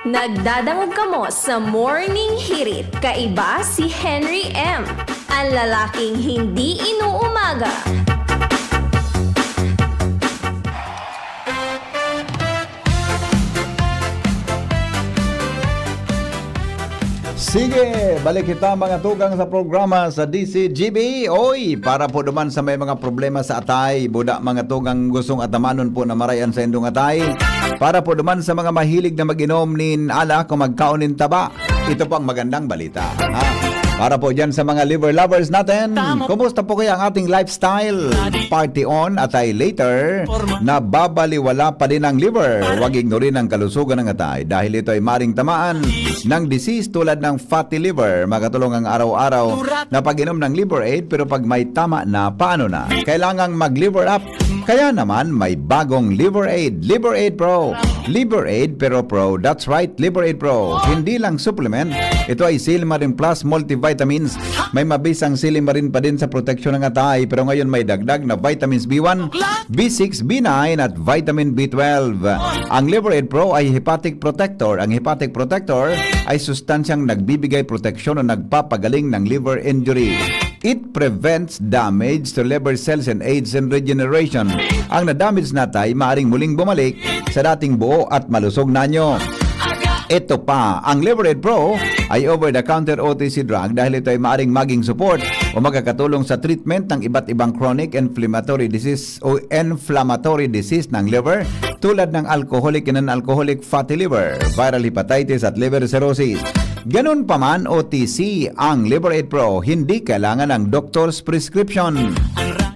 Nagdadangog kamo sa Morning Hirit. Kaiba si Henry M, ang lalaking hindi inuumaga. Sige, balik kita, mga tugang, sa programa sa D C G B. Oy, para po duman sa may mga problema sa atay, buda, mga tugang, gustong atamanon po na maray an saindong atay. Para po duman sa mga mahilig na mag-inom nin alak o magkaon nin taba, ito po ang magandang balita, ha? Para po dyan sa mga liver lovers natin, kumusta po kaya ang ating lifestyle? Party on, atay later, nababaliwala pa din ang liver. Huwag ignorin ang kalusugan ng atay dahil ito ay maring tamaan ng disease tulad ng fatty liver. Makatulong ang araw-araw na pag-inom ng Liver Aid, pero pag may tama na, paano na? Kailangang mag-Liver Up. Kaya naman, may bagong Liver Aid. Liver Aid Pro. Liver Aid, pero Pro. That's right, Liver Aid Pro. Hindi lang supplement. Ito ay Silimarin Plus Multivitamins. May mabisang silimarin pa din sa proteksyon ng atay, pero ngayon may dagdag na vitamins B one, B six, B nine at vitamin B twelve. Ang Liver Aid Pro ay hepatic protector. Ang hepatic protector ay sustansyang nagbibigay proteksyon o nagpapagaling ng liver injury. It prevents damage to liver cells and aids in regeneration. Ang na-damage na atay maaring muling bumalik sa dating buo at malusog na anyo. Ito pa, ang Liver Aid Pro ay over-the-counter O T C drug dahil ito ay maaring maging support o magkakatulong sa treatment ng iba't ibang chronic inflammatory disease o inflammatory disease ng liver, tulad ng alcoholic and non-alcoholic fatty liver, viral hepatitis at liver cirrhosis. Ganun pa man, O T C ang Liver Aid Pro, hindi kailangan ng doctor's prescription.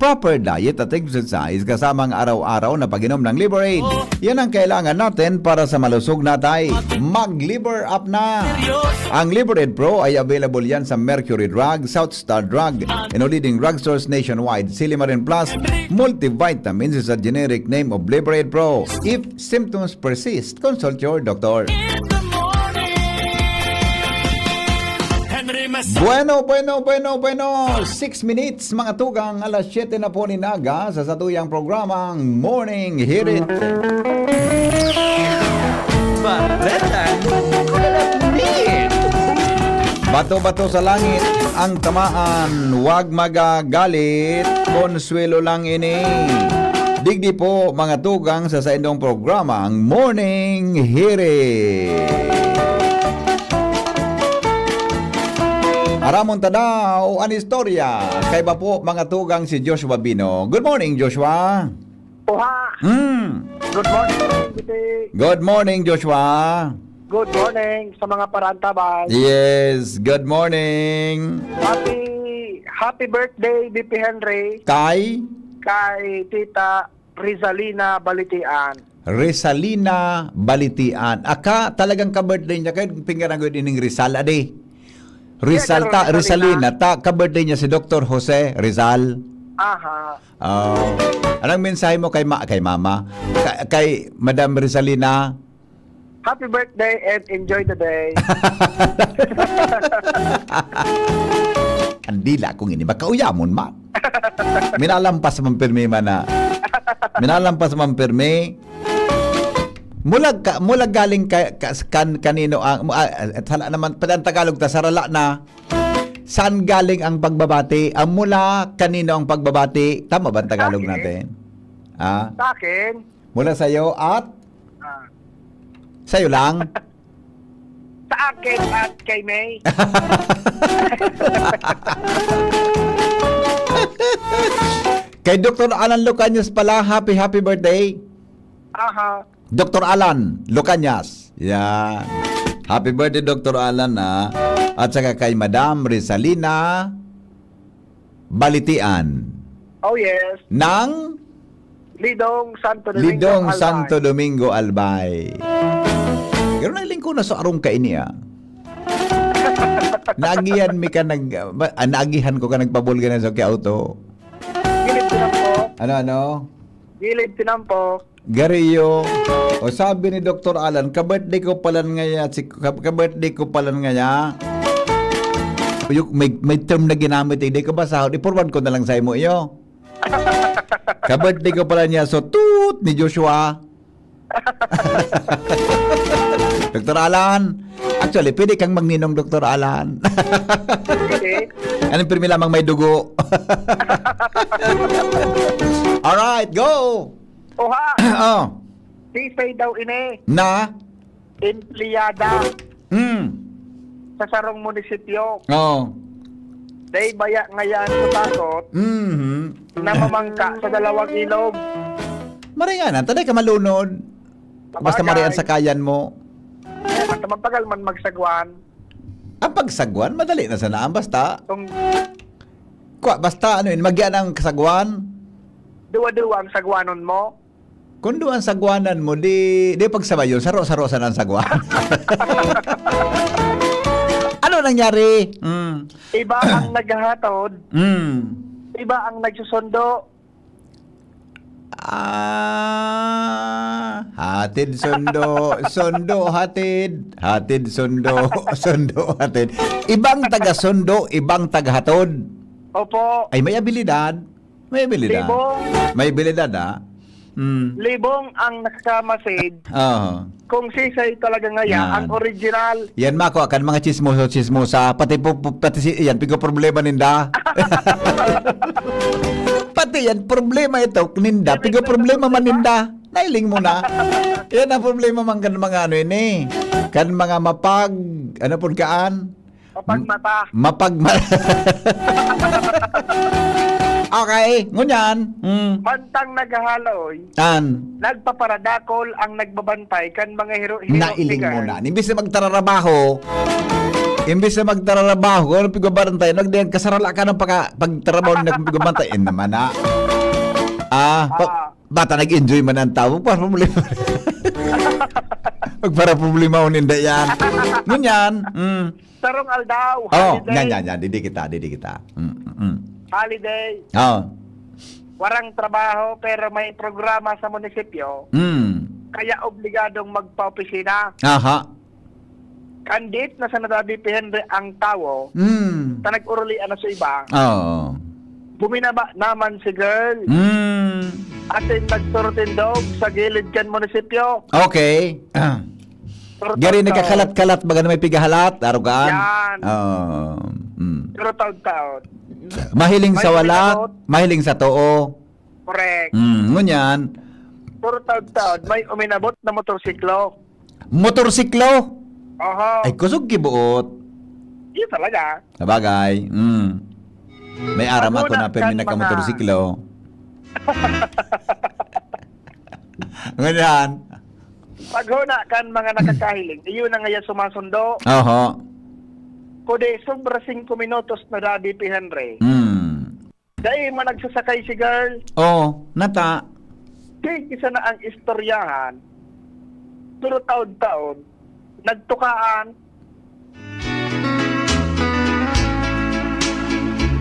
Proper diet at exercise kasama ang araw-araw na pag-inom ng Liver Aid. Yan ang kailangan natin para sa malusog na atay. Mag-Liver Up na! Ang Liver Aid Pro ay available yan sa Mercury Drug, South Star Drug, and all leading drugstores nationwide. Silimarin Plus Multivitamins is a generic name of Liver Aid Pro. If symptoms persist, consult your doctor. Henry Mas- Bueno, bueno, bueno, bueno. Six minutes, mga tugang, alas siyete na po nin aga, sa satuyang programang Morning Hirit. Bareta Kulamit. Bato-bato sa langit ang tamaan, wag magagalit, konsuelo lang ini. Digdi po, mga tugang, sa saindong programang Morning Hirit. Aramon ta daw an istorya. Kaiba po, mga tugang, si Joshua Bino. Good morning, Joshua. Oha! Hmm. Good morning, Titi. Good morning, Joshua. Good morning sa mga paraantabay. Yes, good morning. Happy, happy birthday, B P Henry. Kay? Kay Tita Rizalina Balitian. Rizalina Balitian. Aka, talagang ka-birthday niya. Kaya pinggan ang ining Rizal, adi. Rizal Yeah, ta, Rizalina. Rizalina, ta, ka-birthday niya si Doktor Jose Rizal. Aha. Oh. Anong mensahe mo kay ma-, kay mama? Ka-, kay Madam Rizalina? Happy birthday and enjoy the day. Ang dila kong ini, makauyamon man. Minalampas man pirmi man na. Minalampas man pirmi. Mula ka, mula galing ka, ka, kan, kanino ang, ah, ah, sala naman, pwede ang Tagalog ta, sarala na. Saan galing ang pagbabati? Ang mula, kanino ang pagbabati? Tama ba ang Tagalog Sa akin. natin? Ah? Sa akin. Mula sa'yo at? Ah. Sa'yo lang? Sa akin at kay May. Kay Doktor Alan Lucanyas pala, happy, happy birthday. Aha. Doktor Alan Lucanyas. Yan. Happy birthday, Doktor Alan, ha. At saka kay Madam Rizalina Balitian. Oh, yes. Ng Lidong Santo Domingo, Lidong Albay. Santo Domingo, Albay. Pero nailing ko na sa arong kaini, ah. Naagihan mi ka nag-, ba-, ah, naagihan ko ka nagpabulga na sa auto. Gilid sinampok. Ano, ano? Gilid sinampok. Gariyo. O sabi ni Doktor Alan, "Ka-birthday ko palan ngaya, si, ka-, ka-birthday ko palan ngaya." Yung may, may term na ginamit, eh, di ko basahon. I-forward ko na lang sa imo, iyo. Ka-birthday ko pala niya, so, toot ni Joshua. Doktor Alan, actually, pwede kang magninong, Doktor Alan. Pwede. Anong pirmi lamang may dugo? Alright, go! Oha! Oh. Sisay daw ini? Na? Empleyada. Mm. Sa sarong munisipyo. Oo. Dai baya ngayan sa takot Mhm. na mamangka sa dalawang ilog. Maringanan, taday ka malunod. Basta Sabagay. Mari ang sakayan mo. Kaya man, mabagal man magsagwan. Ang pagsagwan, madali na sana. Ang basta, Kung kwa, basta ano yun, magyan ang kasagwan. Duwa-duwa ang sagwanon mo. Kung duwa ang sagwanan mo, di, di pagsabay yun, saro-saro sana ang sagwan. Ano nangyari? Mm. Iba ang naghahatod. Mm. Iba ang nagsusundo. Ah, hatid sundo, sundo hatid, hatid sundo, sundo hatid. Ibang taga-sundo, ibang taga-hatod. Opo. Ay, may abilidad. May abilidad. Libong. May abilidad, ah. Mm. Libong ang nakakamasid. Oo. Kung sisay talaga ngaya, Yan. Ang original. Yan, mako, akan mga chismoso-chismosa, pati po, po- pati si, yan, pigo problema ninda. Pati yan, problema ito, ninda, Hindi pigo problema man problema. Ninda. Nailing mo na. Yan ang problema man kan mga ano ini. Kan mga mapag, ano pud kaan? Mapagmata. Mapagma-, Okay, ngunyan. Mm. Mantang naghahaloy, An. Nagpaparadakol ang nagbabantay kan mga hiro-hiro Nailing ni mo Carl. Na. Imbis na magtararabaho, imbis na magtararabaho, kung ano pigbabantayan, nagdiyan, kasarala ka ng pagka-, pagtrabaho na pigbabantayan naman na. Ah, pa-, Ah. Bata nag-enjoy man ang tao, para problema. Magpara problema ko ninda yan. Ngunyan, mm. Sarong aldaw, Oh, holiday. Yan, yan, yan. Didi kita, didi kita. Mm, mm, mm. Holiday. Oh. Warang trabaho, pero may programa sa munisipyo. Mm. Kaya obligadong magpa-opisina. Aha. Kandit na sa nadabipihan ang tawo, Mm. ta nag-urulian na sa iba. Oo. Buminaba naman si girl. Mm. Asin nagturutindog sa gilid kan munisipyo. Okay. Ah. Turutindog. Gari nagkakalat-kalat, baga na may pigahalat, arugaan. Yan. Oo. Mm. Turutindog. Mahiling sa May wala, pinabot. Mahiling sa too. Correct. Mm, ngunyan. Turutindog. May uminabot na motorsiklo. Motorsiklo? Oho. Ay, kusog kibuot. Yun talaga. Sabagay. Mm. May aram ako na pirmi nakamotorsiklo. Ngunyan. Paghuna kan mga nakakahiling, iyo na ngaya sumasundo. Oho. Kundi, sobra singko minutos na dadi pi Henry. Mm. Dai man nagsasakay si girl. Oh, nata. Kay isa na ang istoryahan. Pero taon-taon, nagtukaan.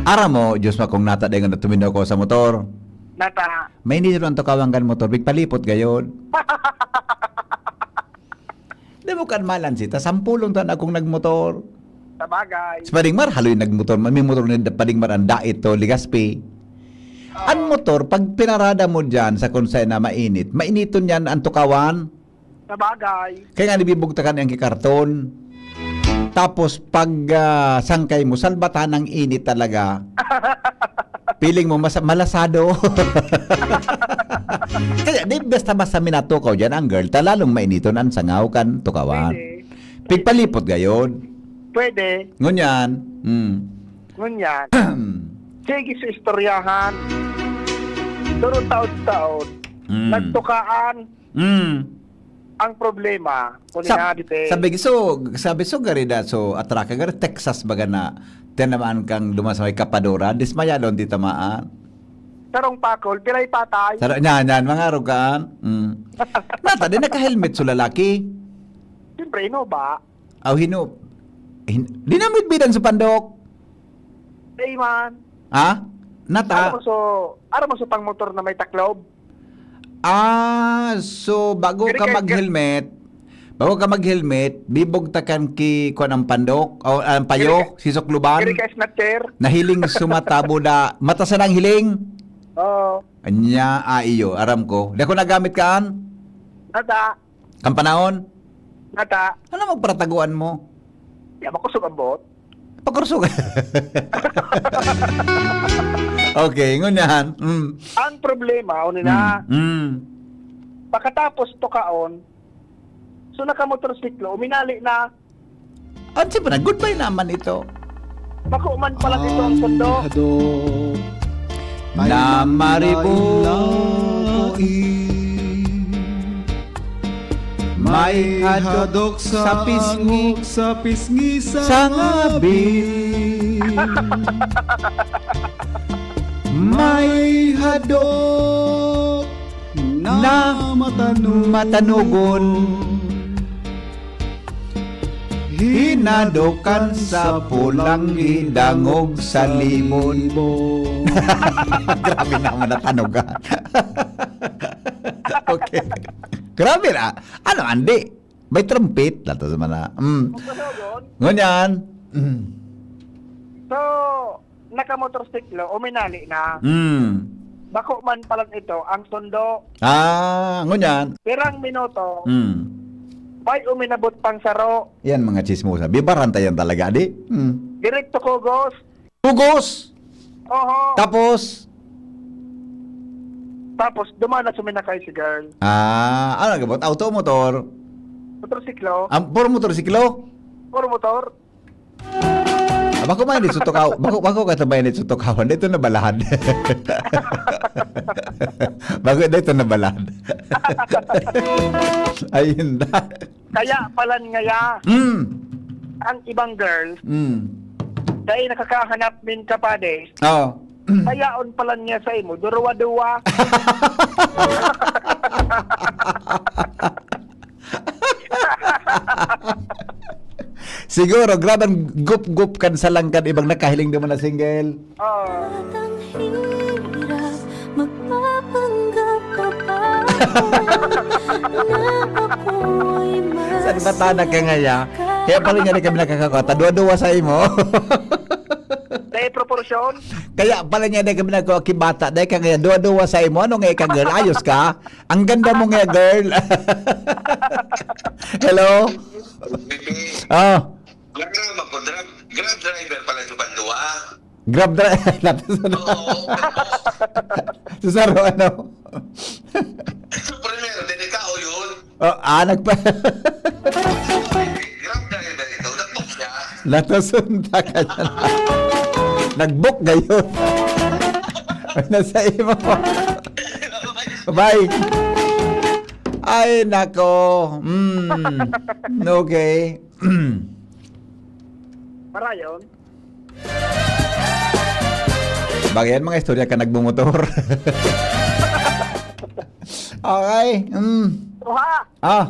Aram mo, Diyos mo, kung nata dai nga natuminaw ko sa motor. Nata. May hindi lang tukawan kan motor, bigpalipot gayod. Di mo kan malansi, ta sampulong tan akong nagmotor. Sabagay. Si Pading Mar, haloy nagmotor. May motor ni Pading Mar, ang dait to, Legazpi. Oo. Ang motor, pag pinarada mo dyan sa kung saan na mainit, mainiton yan ang tukawan. Sabagay. Kaya nga, nabibugtakan ang kikarton. Tapos, pag, ah, sangkay mo, salbatan ang init talaga. Feeling mo, mas-, malasado. Kaya, di, basta-basta minatukaw dyan ang girl, ta lalong mainiton ang sangaw kan tukawan. Pwede. Pigpalipot gayod. Pwede. Ngunyan. Mm. Ngunyan. Sige sa istoryahan. Pero taon-taon, Mm. nagtukaan. Mm. Ang problema, kung Sa-, inaabit eh. Sabi, so, sabi, so, gari da, so, atraka, gari, Texas baga na, tinamaan kang duman sa may Kapadura, dismayado, di tamaan. Sarong pakol, pilay patay. Saro-, yan, yan, mga arugaan. Mm. Nata, di naka-helmet so lalaki? Siyempre, ino ba? Aw, hino? Hin-, di na midbidan sa pandok. Di man. Ha? Nata? Aram mo so, aram mo so pang motor na may taklob? Ah, so bago Diri ka kay mag-helmet, bago ka mag-helmet, bibugtakan ki kuwan ang pandok, o ang payo, Diri kay si sukluban, Diri kay snatcher. Nahiling sumatabo na, mata sa nang hiling. Oo. Anya, ah, iyo, aram ko. Di ako nagamit kaan? Nata. Kan panahon? Nata. Ano magparataguan mo? Di, makusog ang buhot. Pakurso ka. Okay, ngunyan. Mm. Ang problema, o nina, Mm, mm. Pagkatapos tukaon, so nakamotorsiklo, uminali na. At siya pa na, goodbye naman ito. Bako man pala dito ang sundo. Ang hadok ay Na maribot. May hadok sa pisngi, sa pisngi sa ngabil. May hadok na matanugon. Hinadokan sa pulang gidangog sa limon. Grabe naman na tanugan. Okay. Grabe na. Ano, Andy? May trumpet. Lato sa mana. Mm. Ngunyan. Mm. So, nakamotorsiklo, uminali na. Mm. Bako man palan ito ang sundo. Ah, ngunyan. Pirang minuto, Mm. may uminabot pang saro. Yan, mga chismosa. Bibaran ta yan talaga, di? Mm. Direkto kugos. Kugos? Oho. Tapos? Tapos, duman na suminakay si girl. Ah, ano nagabot? Auto o motor? Motorsiklo. Ah, puro motorsiklo? Puro motor. Ah, bako man dito sa tukaw-, bako, bako ka tabay dito sa tukawan. Dito na balahad. Bako dito na balahad. Ayun na. Kaya palan ngaya, Mm. ang ibang girls, Mm. dahil nakakahanap min kapades, Oo. Kayaon palan niya sa imo, duruwa-duwa. Siguro, grabe ang gup-gup kan salang kan ibang nakahiling duman na single. Oo. Ang hirap, magpapanggap pa ba ako na ako'y mas Saan ba tana ka ngaya? Kaya pala niya di kami nakakakota. Duwa-duwa sa imo. Dahil proporsyon? Kaya pala niya di kami nagkakibata. Dahil ka ngaya, duwa-duwa sa imo. Ano nga ika, girl? Ayos ka? Ang ganda mo nga, girl. Hello? Bibi, Ah, wala ka naman po, grab, grab driver pala sa Bandua. Grab driver. Oo. Sa Saro, ano? Sa primero, delikado yun. Oh, ah, nagpa- Grab driver ito, nagbook siya. Natasunta ka yan. Nagbook gayon. Nasa imo. Bye. Ay, nako. Mm. Okay. Marayon. Bagay yan, mga istorya ka nagmumotor. Okay. Mm. Oha! Ah.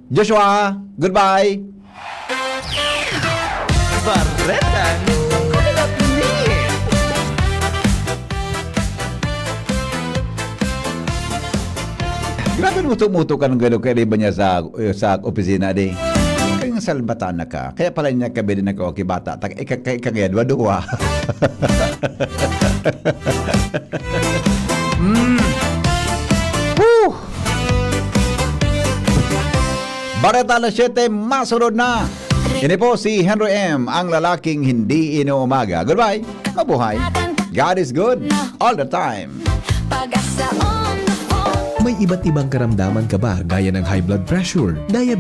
Joshua, goodbye. Bareta ni Kuya Pini. Grabe, muto-muto ka ng gano'n, kaya iba niya sa, sa opisina, di. Kaya nga salbatana ka. Kaya pala niya kabi din ako, kibata. Tak-, ika-, ika-, ika-, duwa-duwa. Mm. Whew! Bareta alas siyete, masunod na. Ini po si Henry M, ang lalaking hindi inuumaga. Goodbye. Mabuhay. God is good all the time. Pag-asa on the phone. May iba't ibang karamdaman ka ba, gaya ng high blood pressure, diabetes,